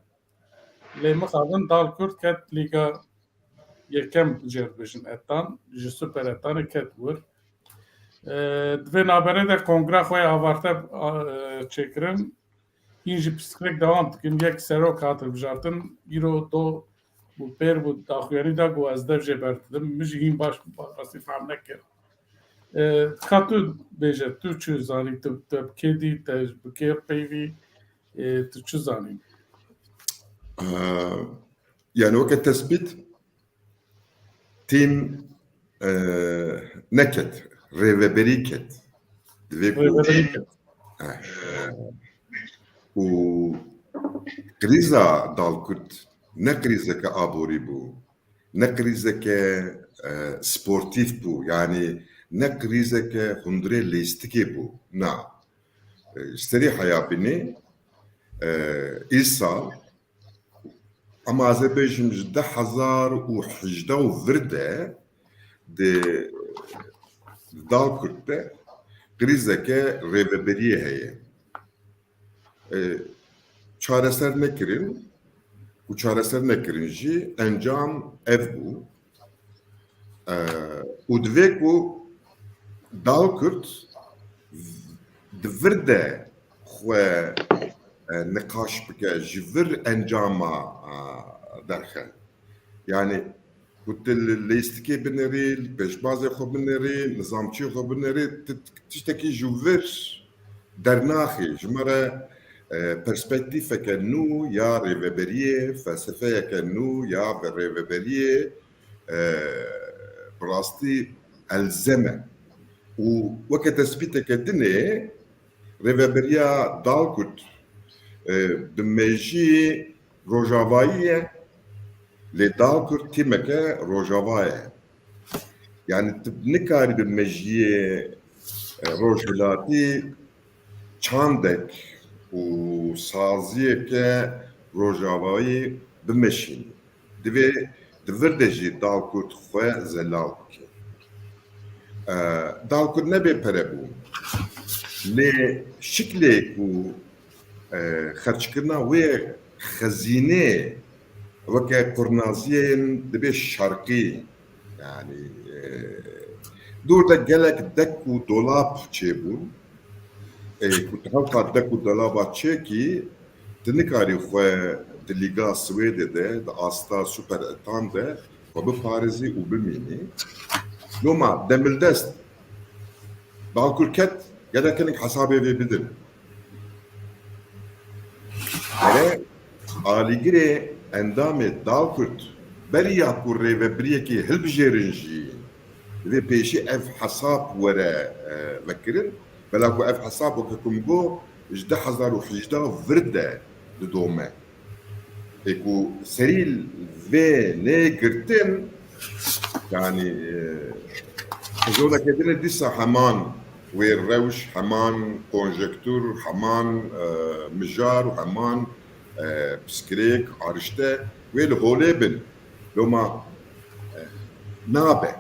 Lê mixabin Dalkurt ket Lîga Yekem jê dibêjin Etan, ji Super Etanê ket wir. E, di vê navberê de kongra xwe ya avarte, e, çêkirin. Hîn jî pirsgirêk dewam dikin. Yek serok hat hilbijartin, îro do û pêr bû daxuyanî da ku ez dev jê berdidim. Min jî hîn baş rastî fehm nekir. E, ka tu bêje, tu çi zanî, tu, tu bi kê dî, te bi kê peyvî, e, tu çi zanî? Ee, Yani weke tespît, tîm, e, neket, rêveberî ket. Divê ku Rêveberî ket. Eh, û krîza Dalkurt ne krîzeke aborî bû, ne krîzeke, e, sportîf bû, yanî ne krîzeke hundirê lîstikê bû. Na. E, ji serî heya binê, e, îsal, ama ez ê bêjim ji du hezar û hejdeh û vir de di Dalkurt de krîzeke rêveberiyê heye. E, çareser nekirin û çareser nekirin jî encam ev bû. E, û divê ku Dalkurt di vir de xwe, e, niqaş bike, ji vir encama, e, derxe. Yani ku tu li lîstikê binêrî, li pêşbazê xwe binêrî, nizamçiyê xwe binêrî, tu tiştekî ji vir dernaxî. Ji me re, e, perspektîfeke nû ya rêveberiyê, felsefeyeke nû ya rêveberiyê, e, bi rastî elzem e. Û weke tespîteke din ê, rêveberiya Dalkurt, e, bi mejiyê rojavayî ye, lê Dalkurt tîmeke rojava ye. Yani tu nikarî bi mejiyê, e, rojhilatî çandek û saziyeke rojavayî bimeşînî. Divê di vir de jî Dalkurt xwe zelal bike. E, Dalkurt ne bê pere bû. Lê şiklê ku, e, xerçkirina wê xezînê weke qurnaziyên dibê şerqî, yani, e, dûr de gelek dek û dolab çêbûn. E, ku tu hewqa dek û dolaba çêkî, tu nikarî xwe di Lîga Swêdê de, di asta Super Etan de xwe biparêzî û bimînî. Loma demildest Dalkurt ket, gerek hinek hesabê vê bidin. Ere alîgirê endamê Dalkurt beriya ku rêvebiriyekê hilbijêrin jî divê pêşî ev hesab were, e, vekirin. Bela ku ev hesab weke ku min got ji du hezar û hejdeh vir de didome. Ê ku serî vê nê girtin, yani, e, xizoleke din e dîsa heman wê rewş, heman konjektûr, heman, e, mijar û heman, e, pirsgirêk, arişte wê li holê bin. Loma, e, nabe.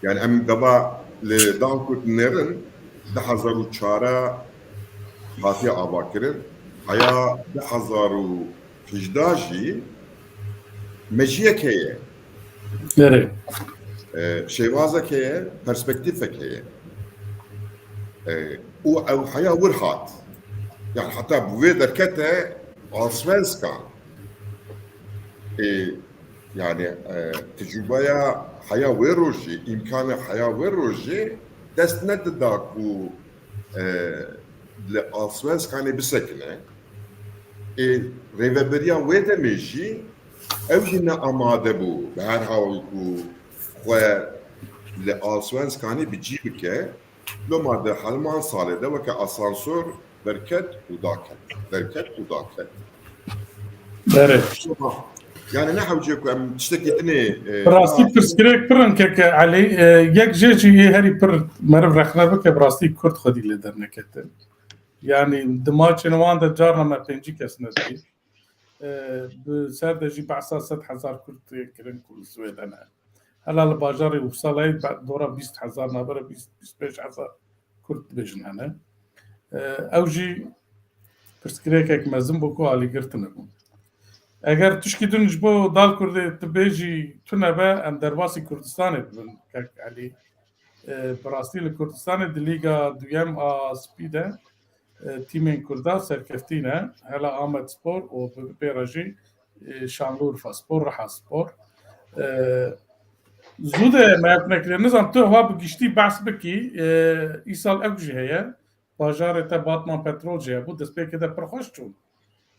Yani em gava li Dalkurt nêrin, du hezar û çar hatiye avakirin. Heya du hezar û hejdeh jî mejiyek heye. Erê. E, şêwazek heye, perspektîfek heye. E, û ew heya wir hat. Yani heta bi wê derkete Allsvenskan. E, yani, e, tecrûbeya heya wê rojê, îmkana heya wê rojê dest nedida ku, e, li Allsvenskanê bisekine. Ê rêveberiya wê demê jî ew jî ne amade bû, bi her hal ku xwe li Allsvenskanê bi cî bike, loma di heman salê de weke asansor derket û daket, derket û daket. Erê. Yani ne hewce ku em tiştekî dinê, e, Bi rastî pirsgirêk pir in keke Elî. E, yek jê jî yê herî pir meriv rexne bike, bi rastî Kurd xwedî lê dernekete. Yani di maçên wan de carna me pêncî kes nedî. E, bi ser de jî behsa sed hezar Kurd tê kirin ku li Swêde ne. Hela li bajarê Uppsala'yê be-, dora bîst hezar, navbera bîst, bîst pênc hezar Kurd dibêjin hene. E, ew jî pirsgirêkek mezin bû ku alîgir tune bû. Eger tişkî din ji bo Dalkurdê tu bêjî tune be, em derbasî Kurdistanê dibin, kek Elî. E, bi rastî li Kurdistanê di Lîga Duyem a Spî de, e, tîmên Kurda serkeftî ne, hela Amedspor û bi pê re jî, e, Şanlıurfaspor, Rihaspor. E, zû de me nekiriye. Nizam tu ha bi giştî behs bikî, e, îsal ew jî heye. Bajarê te Batman Petrol jî hebû, destpêkê de pir xweş çûn.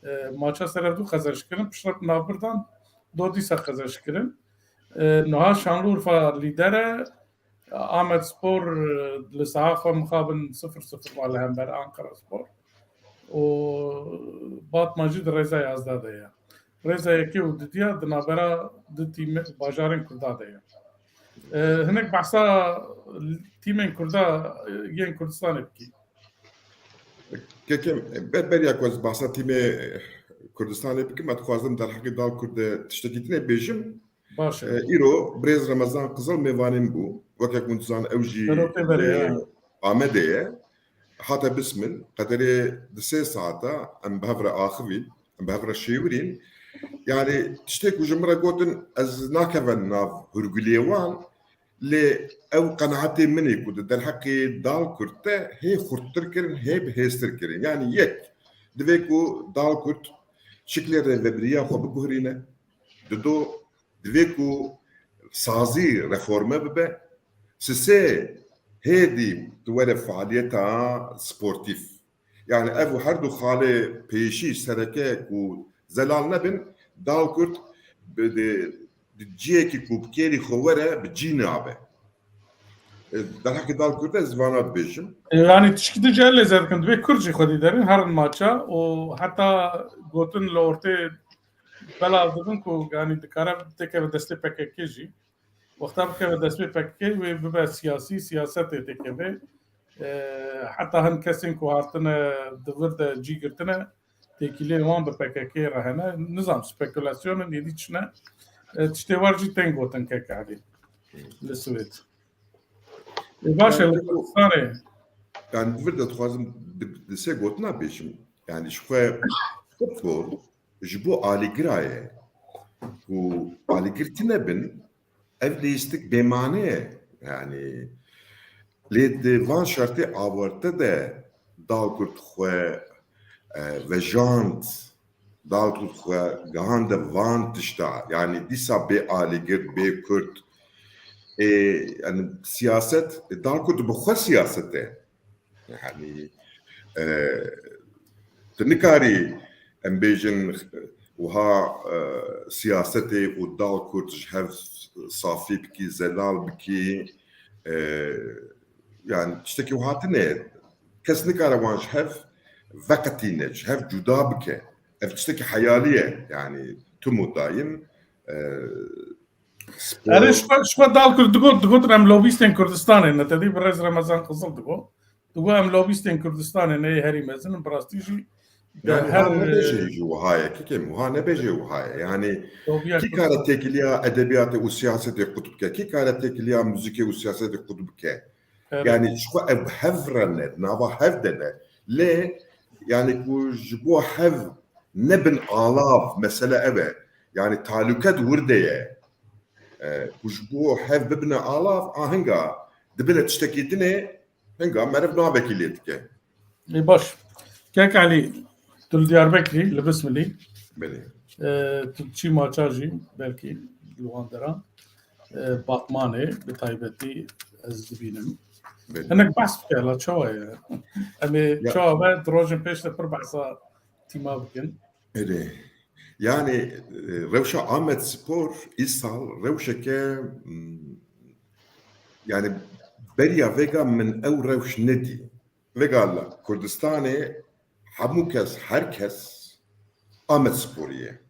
E, maça ser hevdû qezenç kirin, piştre bi navbirdan do dîsa qezenç kirin. E, niha Şanlıurfa lîder e, Amedspor, e, li saha xwe mixabin sifir sifir va li hember Ankaraspor. Û Batman jî di rêza yazda de ye. Rêza yekê û didiya di navbera di tîme, bajarên Kurda de ye. E, hinek behsa tîmên Kurda, e, yên Kurdistanê bikî. Kekim, ber-, beriya ku ez behsa tîmê Kurdistanê bikim, ez dixwazim derheqê Dalkurd de tiştekî din ê bêjim. Baş e. E, îro birêz Remezan Qizil mêvanê min bû. Weke ku hûn dizan ew jî Serokê berê, lê ha. Amedê ye. Hate bismil, qederê di sê saeta em bi hev re axivîn, em bi hev re şêwirîn. Yani tiştê ku ji min re gotin, ez nakevin nav hurguliyê wan, lê ew qenaetê min ê ku di derheqê Dalkurd de hê xurttir kirin, hê bihêztir kirin. Yani yek, divê ku Dalkurd şiklê rêvebiriya xwe biguherîne. Dido, divê ku sazî reforme bibe. Sisê, hêdî tu were faaliyeta sportîf. Yani ev her du xalê pêşî sereke ku zelal nebin, Dalkurd bi, di, di ciyekî ku bi kêrî xwe were bi cî nabe. E, derheqê Dalkurd ez vana dibêjim. E, yani tişkî din jî ez lê zêr dikim, divê Kurd jî xwedî derin, herin maça û heta gotin li ortê belav dibin ku, yani dikare têkeve destê P K K jî. Wexta bikeve destê P K K, wê bibe siyasî, siyasetê têkeve. E, heta hin kesên ku hatine di vir de cî girtine, têkiliyên wan bi P K K re hene. Nizam, spekulasyonên êdî çi ne? E, tiştê wer jî tên gotin kek Elî li Swêd. E, baş e, li Kurdistanê. Yani di vir de dixwazim di, di sê gotina bêjim. Yani ji xwe futbol ji bo alîgira ye. Ku alîgir tine bin, ev lîstik bêmane ye. Yani lê di van şertê awarte de Dalkurd xwe, e, vejand, Dalkurd xwe gihande van tişta. Yani dîsa bê alîgir, bê Kurd, e, yani siyaset, e, Dalkurd bi xwe siyaset e. Yani, e, tu nikarî em bêjin wiha, e, siyasetê û Dalkurd ji hev safî bikî, zelal bikî, e, yani tiştekî wiha tune. Kes nikare wan ji hev veqetîne, ji hev cuda bike. Ev tiştekî heyalî ye. Yani tim û dayim, e, spor. Erê, ji xwe, ji xwe Dalkurd digot, digotin em lobîstên Kurdistanê ne, te dî birêz Remezan Qizil digot. Digot em lobîstên Kurdistanê ne yê herî mezin in, bi rastî jî Yani her wiha nebêje jî wiha ye, kekê, wiha nebêje wiha ye. Yani lobiya kî Kurd- kare têkiliya edebiyatê û siyasetê qut bike? Kî kare têkiliya muzîkê û siyasetê qut bike? Evet. Yani ji xwe ev hev re ne, nava hev de ne. Lê yani ku ji bo hev nebin alav, mesele ev e. Yani talûke di wir de ye. E, ku ji bo hev bibine alav, a hinga dibine tiştekî dinê, hinga meriv navekî lê dike. Ê, baş. Kek Elî, tu li Diyarbekirî, li Bismilî. Belê. E, tu çî maça jî belkî li wan deran. E, Batmanê bi taybetî ez dibînim. Belê. Hinek behs bike, la çawa ye? Em ê Ya. çawa be, di rojên pêş de pir behsa tîma bikin. Erê. Yani, e, rewşa Amedspor îsal rewşeke, m, yani beriya vêga min ew rewş nedî. Vêga li Kurdistanê hemû kes, her kes Amedsporî ye.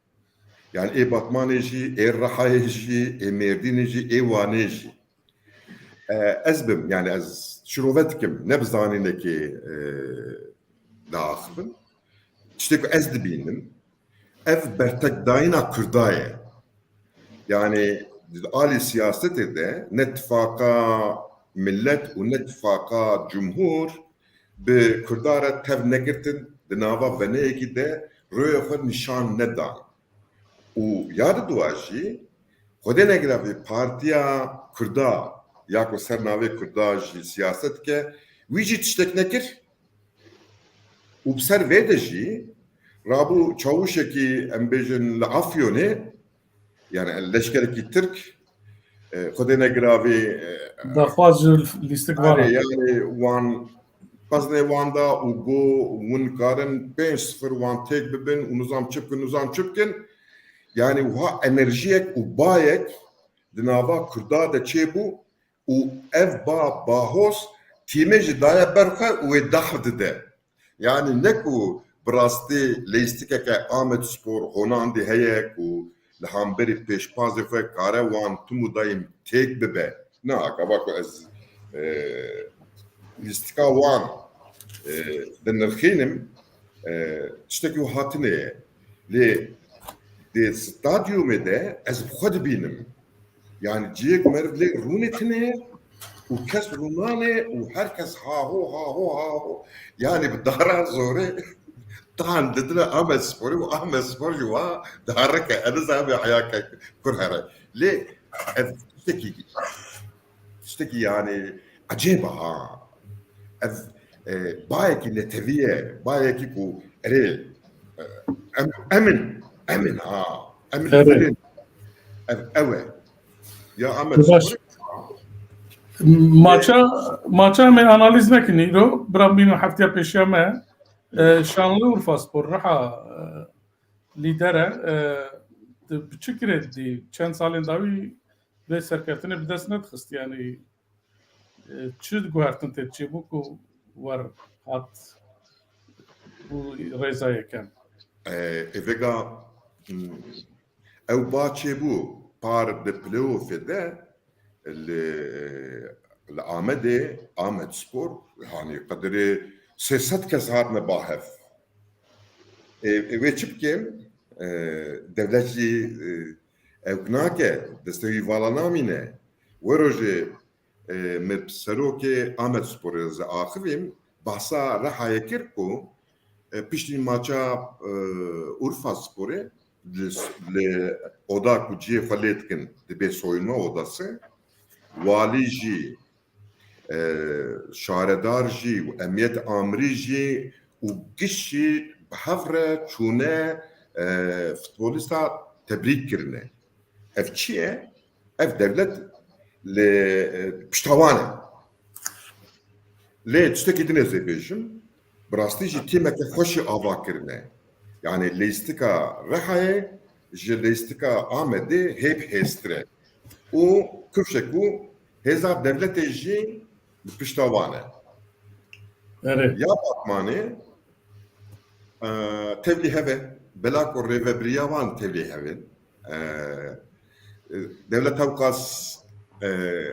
Yani ê Batmanê jî, ê Rihayê jî, ê Mêrdînê jî, ê Wanê jî. E, ez bim, yani ez şirove dikim, ne bi zanînekê, e, diaxivin. Tiştê ku ez dibînim, ev bertekdayîna Kurda ye. Yani di alî siyasetê de ne tifaqa millet û ne tifaqa cumhur bi Kurda re tev negirtin, di nava veneyekî de rûyê xwe nîşan nedan. Û ya diduwa jî, Xwedê negiravî partiya Kurda ya ku ser navê Kurda jî siyaset dike, wî jî tiştek nekir. Û bi ser vê de jî rabû çawişekî, em bêjin, li Afyonê, yani leşkerekî Tirk, e, Xwedê negiravî, e, Daxwaz ji lîstik vana. Erê, yani wan xwezne wan da û got, hûn karin pênc sifir wan têk bibin û nizam çi bikin, nizam çi bikin. Yani wiha enerjiyek û bayek di nava Kurda de çêbû û ev ba, bahoz tîmê jî daye ber xwe û wê dax dide. Yani ne ku bi rastî leyîstikeke Amedspor Honandê heye ku li hemberî pêşbazê xwe kare wan tim û dayîm têk bibe. Na, gava ku ez, e, lîstika wan, e, dinirxînim, e, tiştekî wiha tune ye. Lê di stadyumê de ez bi xwe dibînim. Yani cihê ku meriv lê rûnê tune ye û kes rûnane û her kes haho, haho, haho. Yani bi dara zorê tan didine Amedsporê û Amedspor jî wa diherike. Ez nizanim heyake kur here. Lê ev tiştekî, tiştekî yani ecêb e ha. Ev, e, bayekî netewî ye, bayekî ku erê, e, em, emin, emin ha. Emin Erê. Ev, ew e. Ya Amed Baş. Spor. Maça, maça me analiz nekin îro. Bira bînin heftiya pêşiya me. E, Şanlıurfa Spor, Riha, e, lîder e. E, di, bi çi kirê dî? Çend salên dawî vê serkeftinê bi dest nedixist. Yani, e, çi guhertin tê çêbû ku wer hat bû rêza yekem? E, ê vêga, hmm, ew ba çêbû par di playoffê de li, li Amedê, Amedspor, hani qedirê sê sed kes hatine ba hev. Ê, ê wê çi bike? E, dewlet jî, e, ew nake, destê wî vala namîne. Wê rojê, e, me bi serokê Amedsporê ez axivîm, behsa Rihayê kir ku, e, piştî maça, e, Urfa Sporê li, li oda ku cihê xwe lê dikin, dibê soyunma odası, walî jî, e, şaredar jî û emniyet amirî jî û giş jî bi hev re çûne, e, futbolîsta tebrîk kirine. Ev çi ye? Ev dewlet li, e, pişta wan e. Lê tiştekî din ez ê bêjim, bi rastî jî tîmeke xweş jî ava kirine. Yani leyîstika Rihayê ji leyîstika Amedê hê bi hêztir e. Û kifşe ku hêza dewletê jî bi pişta wan e. Erê. Ya Batmanê, e, tevlî hev e. Bela ku rêvebiriya wan tevlî hev in. E, e, dewlet hewqas, e,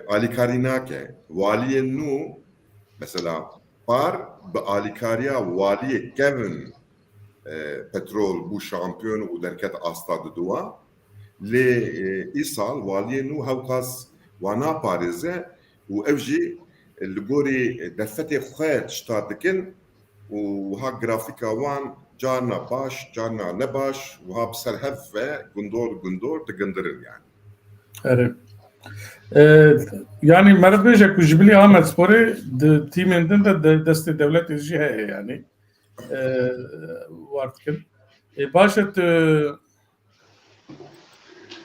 alîkarî nake. Waliyên nû, mesela, par bi alîkariya waliyê kevin, e, Petrol bû şampiyon û derket asta diduwa. Lê, e, îsal waliyê nû hewqas wa naparêze û ew jî li gorî derfetê xwe tişta dikin û wiha grafîka wan carna baş, carna ne baş, wiha bi ser hev ve gundor gundor digindirin yani. Erê. E, yani meriv bêje ku ji bilî Amedsporê di tîmên din de, de destê dewletê jî heye yani. E, war dikin. E, baş e, tu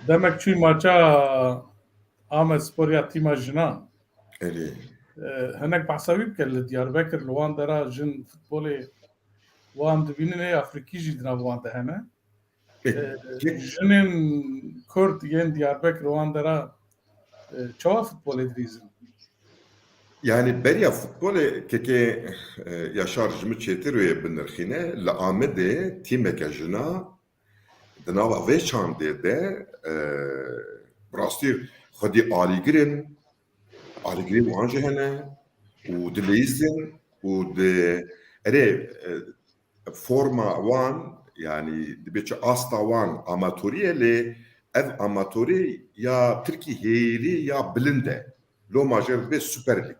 demek çûyî maça Amedspor ya tîma jinan. Erê. E, hinek behsa wî bike, li Diyarbekir, li wan dera jin futbolê wan dibînin, ê Afrîkî jî di nav wan de hene. E, E, kek- jinên Kurd yên Diyarbekir wan dera, e, çawa futbolê dilîzin? Yani beriya futbolê kekê, e, Yaşar ji min çêtir wê binirxîne, li Amedê tîmeke jina di nava vê çandê de, e, bi rastî xwedî alîgir in, alîgirên wan jî hene û dileyîzin û di, erê, e, forma wan, yani dibe çi asta wan amatorî ye, lê ev amatorî ya Tirkî hêrî ya bilind e. Loma jê re dibe Süper Lig.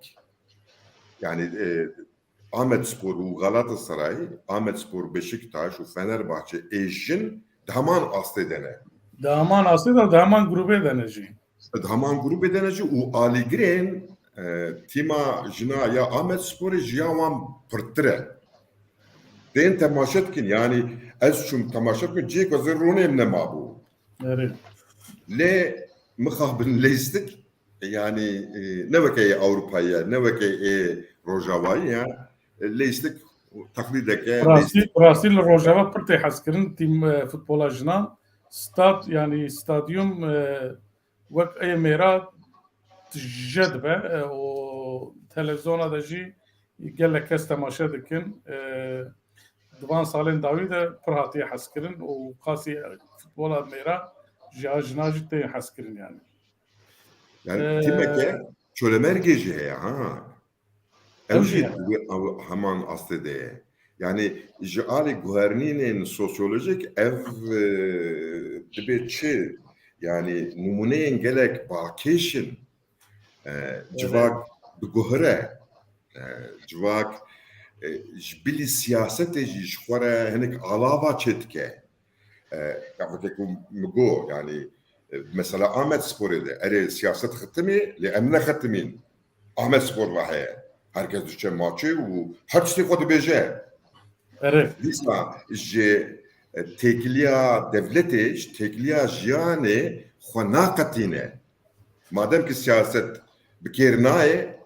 Yani e, Ahmetspor û Galatasaray, Ahmetspor, Beşiktaş û Fenerbahçe ê jin di heman astê de ne. Di heman astê de, di heman grûbê de ne jî. Di heman grûbê de ne jî û alîgirên e, tîma jina ya Ahmetsporê ji ya wan pirtir e. Tên temaşe dikin, yani ez çûm temaşe bikim, cihê ku ez ê rûnêm nemabû. Erê. Lê mixabin leyistik, yani e, ne weke ê Ewropayî ye, ne weke ê Rojavayî ye. E, leyistik teqlîdeke. Rastî, leyistik. Rastî li Rojava pir tê hezkirin tîm e, futbola jinan. Stad, yani stadyum e, wek ê mêra tije dibe e, û televizyona de jî gelek kes temaşe dikin. E, di van salên dawî de pir hatiye hezkirin û qasî futbola mêra ji a jina jî tê hezkirin yani. Yani Ee, tîmeke Çolemergê jî heye ha. Ew Ew jî jî heye. Di wê ew heman astê de ye. Yani ji alî guhernînên sosyolojik ev e, dibe çi? Yani nimûneyên gelek balkêş in. E, Evet. Civak diguhire. E, civak e, ji bilî siyasetê jî ji xwe re hinek alava çêdike. E, ya weke ku min got, yani e, mesela Ahmetsporê de erê siyaset xitimî, lê em nexetimîn. Ahmetspor ve heye. Herkes diçe maçê û her tiştê xwe dibêje. Erê. Dîsa ji e, têkiliya devletê, ji têkiliya jiyanê xwe naqetîne. Madem ki siyaset bi kêr nayê,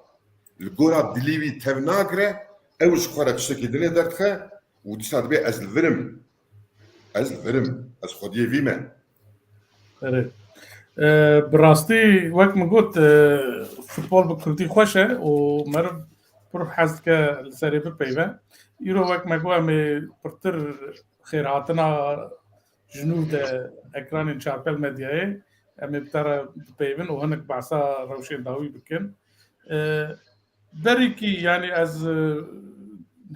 li gora dilî wî tev nagire, ew ji xwe re tiştekî dinê derdixe û dîsa dibê ez li vir im. Ez li vir im. Ez xwediyê vî me. Erê. E, bi rastî wek min got, e, futbol bi kurdî xweş e û meriv pir hez dike li serê bipeyve. Îro wek me got em ê pirtir xêrhatina ji nû de ekranên Çarpel Medyayê em ê bi te re bipeyvin û hinek behsa rewşên dawî bikin. E, Berîkî, yani ez e,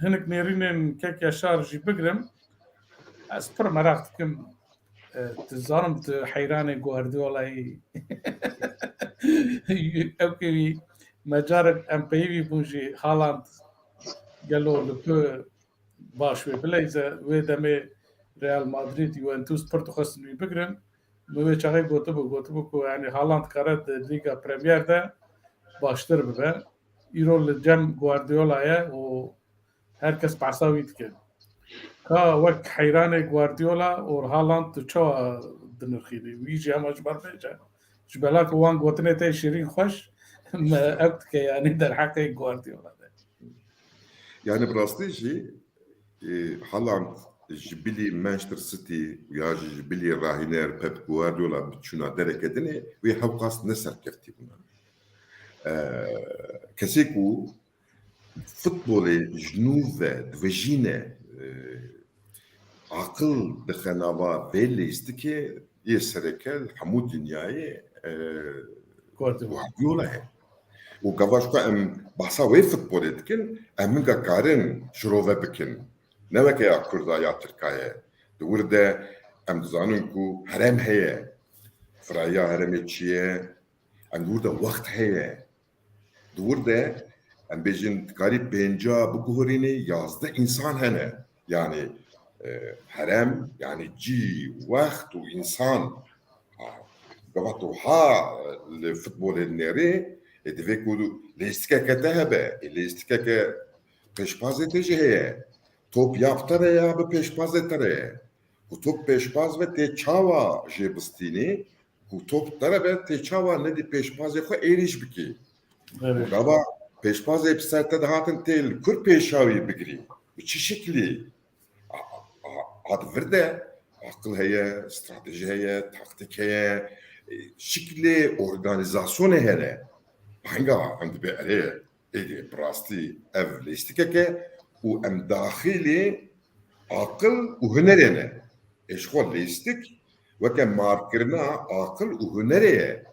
hinek nêrînên kek Yaşar jî bigirim. Ez pir meraq dikim. E, tu zanim tu heyranê Guardiola'yî. Ew ke wî me carek em peyivî bûn jî Haaland gelo li ku baş wê bileyze. Wê demê Real Madrid, Juventus pir dixwestin wî bigirin. Min wê çaxê gotibû, gotibû ku yani Haaland kare di Lîga Premier de baştir bibe. Îro li cem Guardiola ye û her kes behsa wî dike. Ka wek heyranê Guardiola û Haaland tu çawa dinirxînî? Wî jî hema ji ber bêje. Ji bela ku wan gotinê te şêrîn xweş, me ew dike yani derheqê Guardiola de. Yani bi rastî jî e, Haaland ji bilî Manchester City ya jî ji bilî rahîner Pep Guardiola bi çûna dereke dinê wê hewqas ne serkeftî bûna. E, kesê ku futbolê ji nû ve divejîne, e, aqil dixe nava vê lêstikê yê sereke li hemû dinyayê, e, Guardiola. Guardiola ye. Û gava ji xwe em behsa wê futbolê dikin, em hinga karin şirove bikin. Ne weke ya Kurda ya Tirka ye. Di wir de em dizanin ku herem heye. Firayiya heremê çi ye? Em di wir de wext heye. Di wir de em bêjin dikarî pênca biguherînî, yazdeh însan hene. Yani e, herem, yani cî, wext û însan. Ha, gava tu ha li futbolê dinêrî, e, divê ku lêstikeke te hebe, e, lêstikeke pêşbazê te jî heye. Top ya bi te re ya bi pêşbazê te re ye. Ku top pêşbaz ve tê çawa jê bistînî, ku top te re be tê çawa nedî pêşbazê xwe êrîş bikî. Evet. Gava pêşbazê bi ser te dihatin tê li kur pêşawî bigirî? Bi çi şeklî? A, a, a, a di vir de aqil heye, stratejî heye, taktîk heye, e, şeklê organîzasyonê hene. Henga em dibe erê, êdî bi rastî ev lêstikeke û em daxilî aqil û hunerê ne. Ê ji xwe lêstik weke markirina aqil û hunerê ye.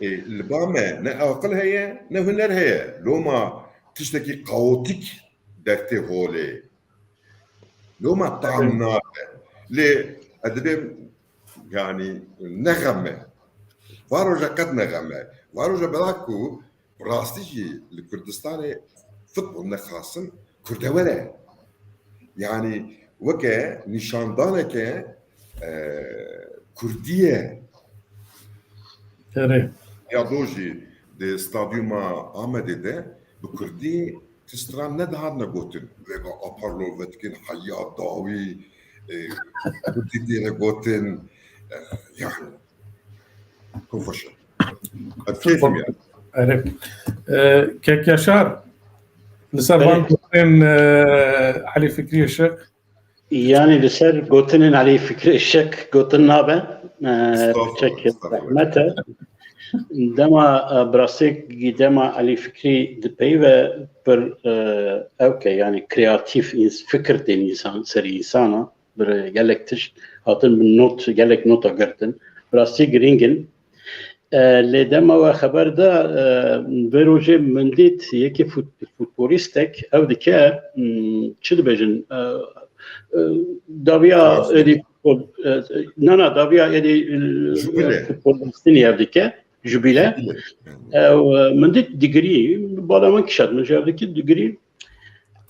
Ê, li ba me ne aqil heye, ne huner heye. Loma tiştekî kaotîk dertê holê. Loma tam nabe. Lê ez dibêm, yanî, ne xem e. Varoja qet ne xem e. Varoja bela ku bi rastî jî li Kurdistanê futbol ne xasin, kurdewer e. Yanî weke nîşandaneke, e, kurdî ye. Erê. Ya do jî di stadyuma Amedê de bi kurdî ti stran nedihatine gotin. Vêga Aparlo vedikin, heya dawî, e, kurdî têne gotin. E, yani, çok hoş. Keyfim ya. Erê. E, Kek Yaşar, li ser van gotinên, e, Elî Fikrî Işık. Yani li ser gotinên Elî Fikrî Işık gotin nabe. E, estağfurullah, piçek estağfurullah. Zehmet e. Dema, e, bi rastî dema Elî Fikrî dipeyive pir, e, ewke, yani kreatîf ins-, fikir tên însan, serî însana. Bir gelek tişt hatin bi not, gelek nota girtin. Bi rastî girîng in. E, lê dema we xeber da, e, vê rojê min dît yekî fut-, futbolîstek ew dike, hmm, çi dibêjin? E, e, dawiya êdî futbol, e, na, na, dawiya êdî, e, futbolîstinî ev dike, jubîle. Ew, e, min dît digirî, bala min kişand, min ji ev dike digirî.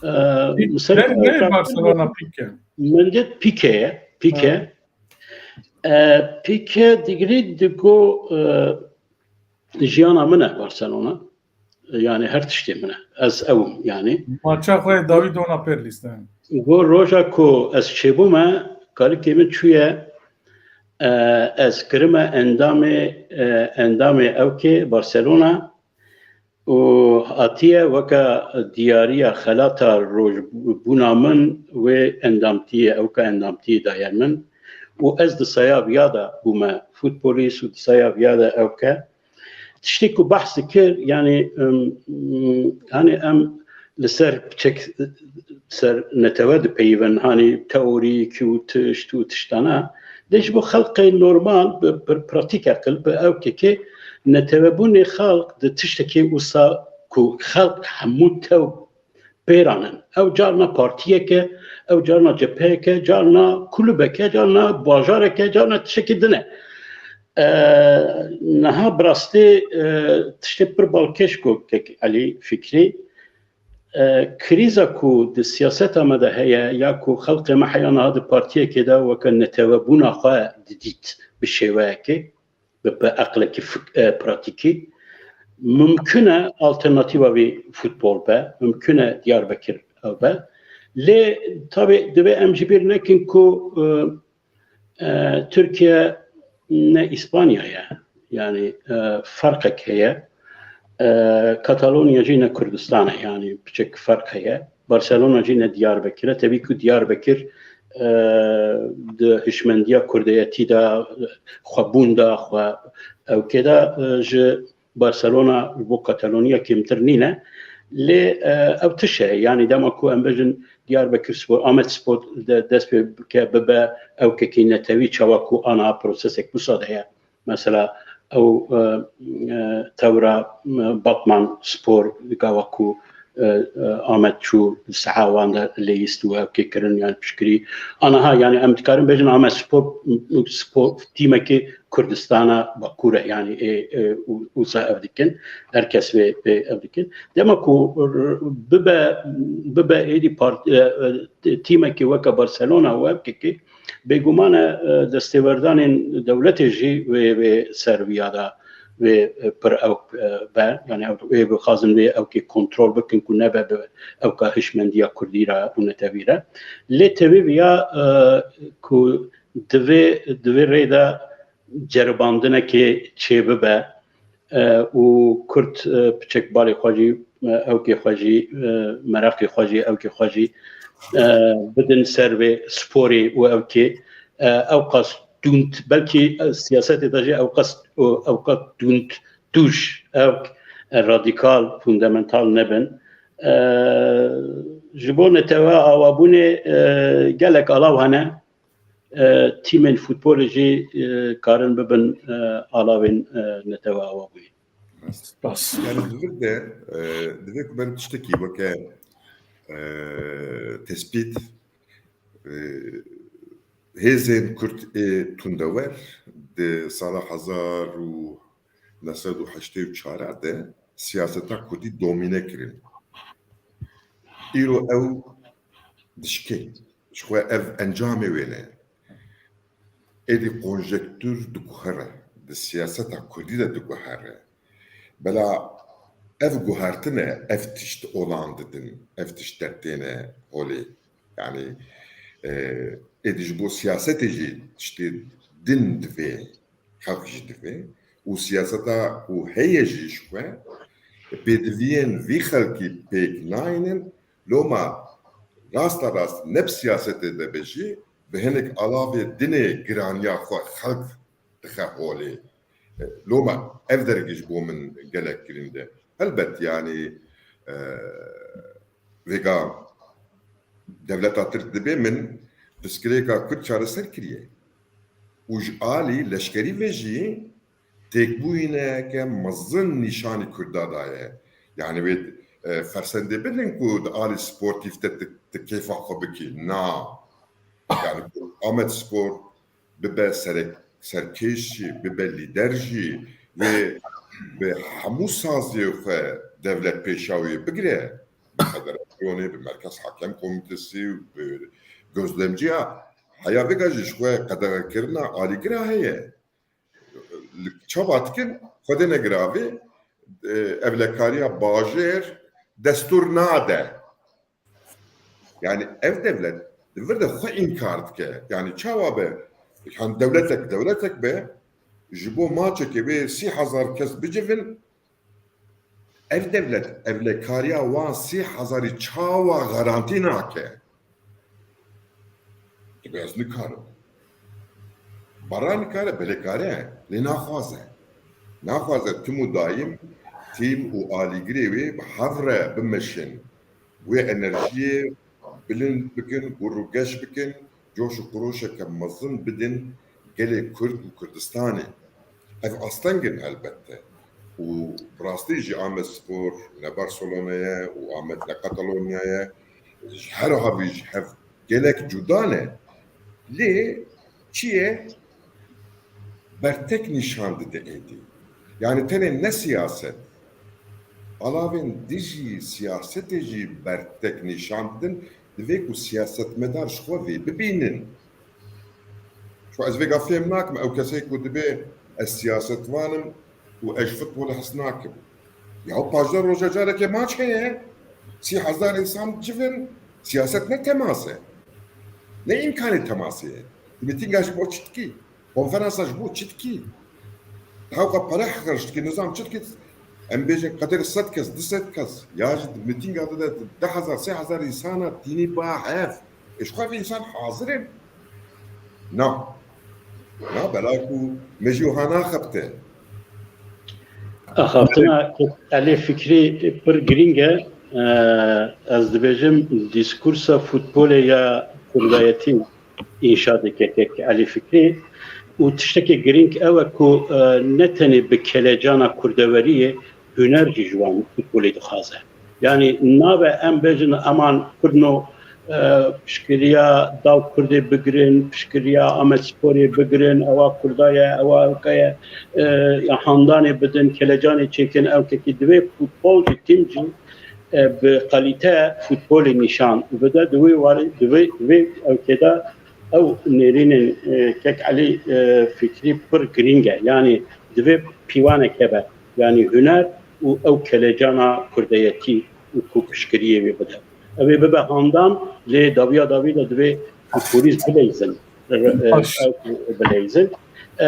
E, ser, ne Barcelona pîke? Min dît pîke ye, pîke. E, pîke digirî digo, e, jiyana min e Barcelona. Yani her tiştê min e. Ez ew im yani. Maça xwe dawî dona pêr lîste. Go roja ku ez çêbûme, kalikê min çûye, e, ez kirime endamê, e, endamê ewkê Barcelona û hatiye weke diyariya xelata rojbûna min wê endamtiyê, ewke endamtiyê daye min û ez di saya viya de bûme futbolîst û di saya viya de ewke. Tiştê ku behs dikir, yani, em, hani em li ser piçek ser netewe dipeyivin, hani teorîk û tişt û tiştana. Lê ji bo xelqê normal, bi pir pratîk eqil, bi ewkekê netewebûnê xelq di tiştekê wisa ku xelq hemû tew pêran in. Ew carna partiyek e, ew carna cepheyek e, carna kulubek e, carna bajarek e, carna tiştekî din e. E, niha bi rastî, e, tiştê pir balkêş ku Kek Elî Fikrî, e, krîza ku di siyaseta me de heye, ya ku xelkê me heya niha di partiyekê de weke netewebûna xwe didît bi şêweyekê, bi, bi eqlekî fik-, e, pratîkî. Mimkun e alternatîfa vî futbol be, mimkun e Diyarbekir ew be. Lê tabî divê em ji bîr nekin ku, e, e, Tirkiye ne Îspanya ye. Yani, e, ferqek heye. E, Katalonya jî ne Kurdistan e. Yani piçek ferq heye. Barcelona jî ne Diyarbekir e. Tevî ku Diyarbekir, e, di hişmendiya kurdeyetî de, xwebûn de, xwe ewkê de, e, ji Barcelona ji bo Katalonya kêmtir nîne. Lê, e, ev tişt e. Yani dema ku em bêjin Diyarbekir Spor, Amed Spor de dest pê bike, bibe ewkekî netewî, çawa ku ana prosesek wisa de ye. Mesela ew, e, e, tewra, e, Batman Spor, gava ku, e, e, Amed çû, saha wan de leyîst û ewkê kirin, yani piştgirî. Aniha, yani em dikarin bêjin Amed Spor, spor tîmekî Kurdistana Bakur e, yani ê, ê, û, wisa ev dikin. Her kes vê, vê ev dikin. Dema ku r-, bibe, bibe êdî part-, e, e, tîmekî weke Barcelona û ewkekî, bêguman e, e, destêwerdanên dewletê jî wê, wê ser viya de wê, e, pir ewk, e, be. Yani ew, wê bixwazin wê ewkê kontrol bikin ku nebe bi ewka hişmendiya kurdî re û netewî re. Lê tevî viya, e, ku divê, divê rê de ceribandinekê çêbibe, e, û Kurd, e, piçek balê xwe jî, e, ewkê xwe jî, e, meraqê xwe jî, ewkê xwe jî, e, bidin ser vê sporê û ewkê, e, ewqas tund, belkî, e, siyasetê de jî ewqas, ewqas tund tûj, ewk, e, radîkal, fundamental nebin. E, ji bo netewe awabûnê, e, gelek alav hene. E, tîmên futbolê jî, e, karin bibin, e, alavên, e, netewe awabûyî. Spas. Yani di vir de, e, divê ku berim tiştekî weke, e, tespît, e, Hêzên Kurd ê tundewer di sala hezar û neh sed û heştê û çar de siyaseta kurdî domîne kirin. Îro ew dişkê. Ji xwe ev encamê wê ne. Êdî konjektûr diguhere, di siyaseta kurdî de diguhere. Bela ev guhertine, ev tişt olan didin, ev tişt dertêne holê. Yani, e, êdî ji bo siyasetê jî tiştê din divê, xelk jî divê. Û siyaseta ku heye jî ji xwe pêdiviyên vî xelkî pêk nayînin, loma rasta rast ne bi siyasetê de be jî, bi hinek alavê dinê giraniya xwe xelk dixe holê. Loma ev dergî ji bo min gelek girîng e. Helbet, yani, e, vêga dewleta Tirk dibê min pirsgirêka Kurd çareser kiriye. Û ji alî leşkerî ve jî têkbûyîneke mezin nîşanî Kurda daye. Yani wê, e, fersendê bidin ku di alî sportîf de tu, tu kêfa xwe bikî. Na. Yani Amedspor bibe serek-, serkêş jî, bibe lîder jî, wê bi hemû saziyê xwe dewlet pêşa wê bigire. Bi federasyonê, bi Merkez Hakem Komitesi, bi gözlemciya. Heya vêga jî ji xwe qedexekirina alîgira heye. Li çawa dikin, Xwedê negiravê, e, ewlekariya bajêr destûr nade. Yani ev dewlet di vir de xwe înkar dike. Yani çawa be, yani dewletek, dewletek be, ji bo maçekê wê sî hezar kes bicivin, ev dewlet ewlekariya wan sî hezarî çawa garantî nake? Dibe ez nikarim. Bara nikare, belê kare, lê naxwaze. Naxwaze tim û dayim tîm û alîgirê wê bi hev re bimeşin. Wê enerjiyê bilind bikin, gur û geş bikin, coş û xiroşeke mezin bidin gelê Kurd û Kurdistanê. Ev asteng in helbette. Û bi rastî jî Amedspor ne Barcelona ye û Amed ne Katalonya ye. Ji her havî ji hev gelek cuda ne. Lê çi ye? Bertek nîşan dide êdî. Yani tenê ne siyaset, alavên dijî siyasetê jî bertek nîşan didin, divê ku siyasetmedar ji xwe vê bibînin. Ço ez vêga fêm nakim, ew kesê ku dibê ez siyasetvan im û ez ji futbolê hez nakim. Ya pajdeh roja careke maç heye, sî hezar însan civin, siyaset ne temas e. Ne îmkanê temasê ye. Tu mîtînga ji bo çi dikî? Konferansa ji bo çi dikî? Hewqa pere xerc dikî, nizam çi dikî? Em bêjin qederê sed kes, du sed kes, ya jî di mîtînga de de du hezar, sê hezar însana tînî ba hev. Ê ji xwe vê însan hazir in? Na. Na, bela ku me jî wiha naxebite. Axaftina Elî Fikrî pir girîng e. Ee, ez dibêjim, dîskursa futbolê ya kurdayetî înşa dike kek Elî Fikrî. Û tiştekî girîng ew e ku, e, ne tenê bi kelecana kurdeweriyê huner jî ji wan futbolê dixwaze. Yani nabe em bêjin, eman kurdno, e, piştgiriya Dal Kurdê bigirin, piştgiriya Amedsporê bigirin, ewa kurda ye, ewa ewka ye, e, ya handanê bidin, kelecanê çêkin, ewkekî divê futbol jî, tîm jî, e, bi kalîte futbolê nîşan bide. Di wê warê, di vê, di vê ewkê de ew nêrînên, e, kek Elî, e, Fikrî pir girîng e. Yani divê pîvanek hebe. Yani huner û ew kelecana kurdeyetî û ku piştgiriyê wê bide. Ew ê bibe handan, lê dawiya dawî de divê futbolîst bileyzin. E, e, Baş. ew bileyzin. E,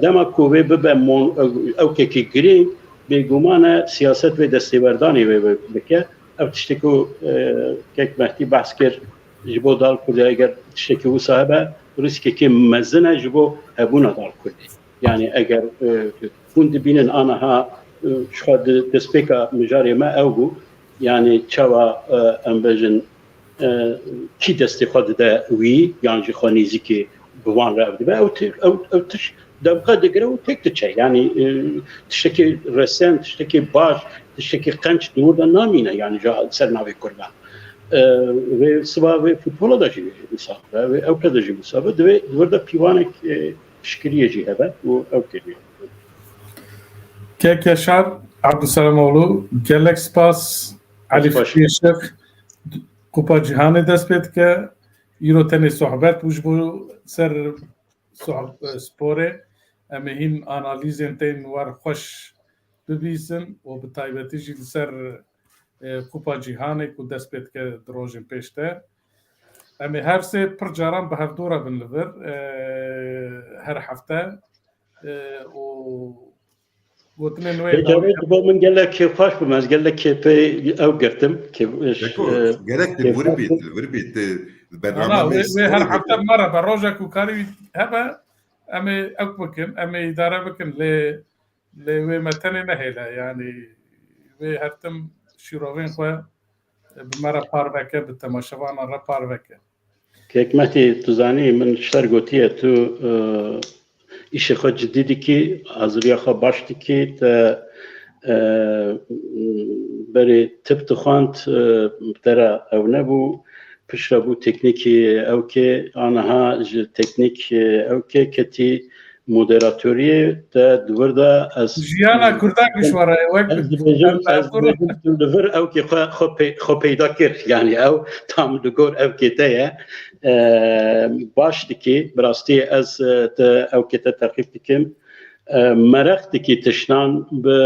dema ku wê bibe mon-, ew, ewkekî girîng, bêguman e siyaset wê destêwerdanê wê, wê bike. Ev tiştê ku, e, kek Mehdî behs kir, ji bo Dal Kurdê eger tiştekî wisa hebe, rîskekê mezin e ji bo hebûna Dal Kurdê. Yani eger, e, hûn dibînin aniha, e, ji xwe di destpêka mijarê me ew bû, yani çawa, e, em bêjin, e, kî destê xwe dide wî, yan jî xwe nêzîkê bi wan re ev dibe, ew ti-, ew, ew tişt dewqe digire û têk diçe. Yani, e, tiştekî resen, tiştekî baş, tiştekî qenc di wir de namîne, yani ji ser navê Kurdan. E, Vê siba vê futbola de jî wisa be, vê ewke de jî wisa be, divê di vir de pîvanek e, piştgiriyê jî hebe û ewkê jî hebe. Kek Yaşar Abduselamoğlu, gelek spas. Elî Fikriye Şêx, Kupa Cîhanê dest pê dike. Îro tenê sohbet bû ji bo ser soh- sporê. Em ê hîn analîzên tên wer xweş bibîsin û bi taybetî jî li ser e, Kupa Cîhanê ku dest pê dike di rojên pêş de. Em ê her sê pir caran bi hevdû re bin li vir e, her hefte e, û gotinên wê Pêkeve dawî. Dibo min gelek kêfxweş bûm, ez gelek kêfê ew girtim. Kêf, Beko, e, gerek li kêfxweş wir bît, bûm. Li vir bît. Ana, Bername wê, wê her sporê hefte bît. Me re be rojek ku karî wî hebe, em ê ew bikin, em ê îdare bikin, lê lê wê me tenê nehêle, yanî wê her tim şîrovên xwe bi me re parve ke, bi temaşevanan re parve ke. Kek Mehdî, tu zanî min ji te re gotiye, tu e, îşê xwe cidî dikî, haziriya xwe baş dikî, te e, berê tib dixwend, e, bi te re ew nebû, piştre bû teknîkî ewkê, aniha ji teknîk e, ewkê ketî moderatoriyê, te di vir de ez Jiyana Kurdan gişwara ye, wek ez dibêjim, ez dibêjim tu li vir ewkê xwe, xwe pey-, xwe peyda kir. Yanî ew tam li gor ewkê te ye. E, baş dikî, bi rastî ez e, te ewkê te teqîb dikim. E, mereq dikî tiştan bi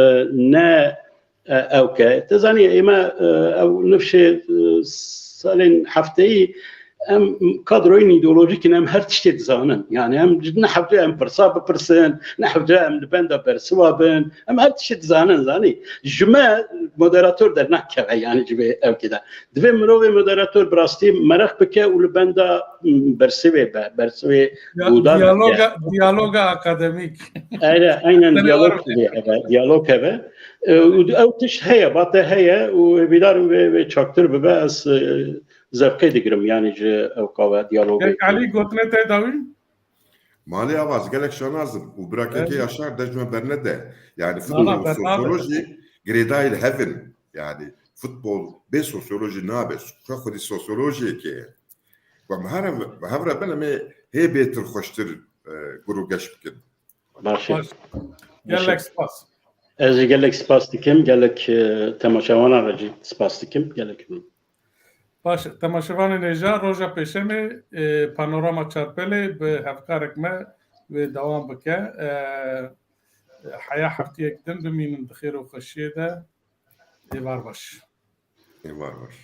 ne e, ewke. Te zanî, ême e, ew nifşê e, salên hefteyî em kadroyên îdeolojîk in, em her tiştê dizanin. Yani em ne hevce em pirsa bipirsin, ne hevce em li benda bersiva bin. Em her tiştê dizanin, zanî. Ji me moderator dernakeve, yani ji vê ewkê de. Divê mirovê moderator bi rastî mereq bike û li benda m, bersivê be, bersivê Ya, guhdar diyaloga, bike. Diyaloga akademîk. Aynen, aynen Sene diyalog var hebe, diyalog hebe. E, û ew tişt heye, bate heye û hêvîdar im vê, vê çaktir bibe, ez e, zevqê digirim, yani ji ew qave diyalogê. Kek Elî, gotinê te dawî? Malê Avaz, gelek şanaz im û bira kekê Evet. Yaşar dest ji me bernede. Yani Nana, futbol û bernade. Sosyolojî girêdayî li hev in. Yani futbol bê sosyolojî nabe. Xwe xwedî sosyolojiyekê ye. Ku em her hev, hev re bin, em ê hê bêtir xweştir e, gur û geş bikin. Baş e. Baş. Gelek spas. Ez jî gelek spas dikim, gelek e, temaşevanan re jî spas dikim, gelek. Baş, temaşevanên hêja, roja pêşemê e, Panorama Çarpelê bi hevkarek me wê dewam bike. E, heya heftiyek din bimînin di xêr û xweşiyê de. Êvar baş. Êvar baş.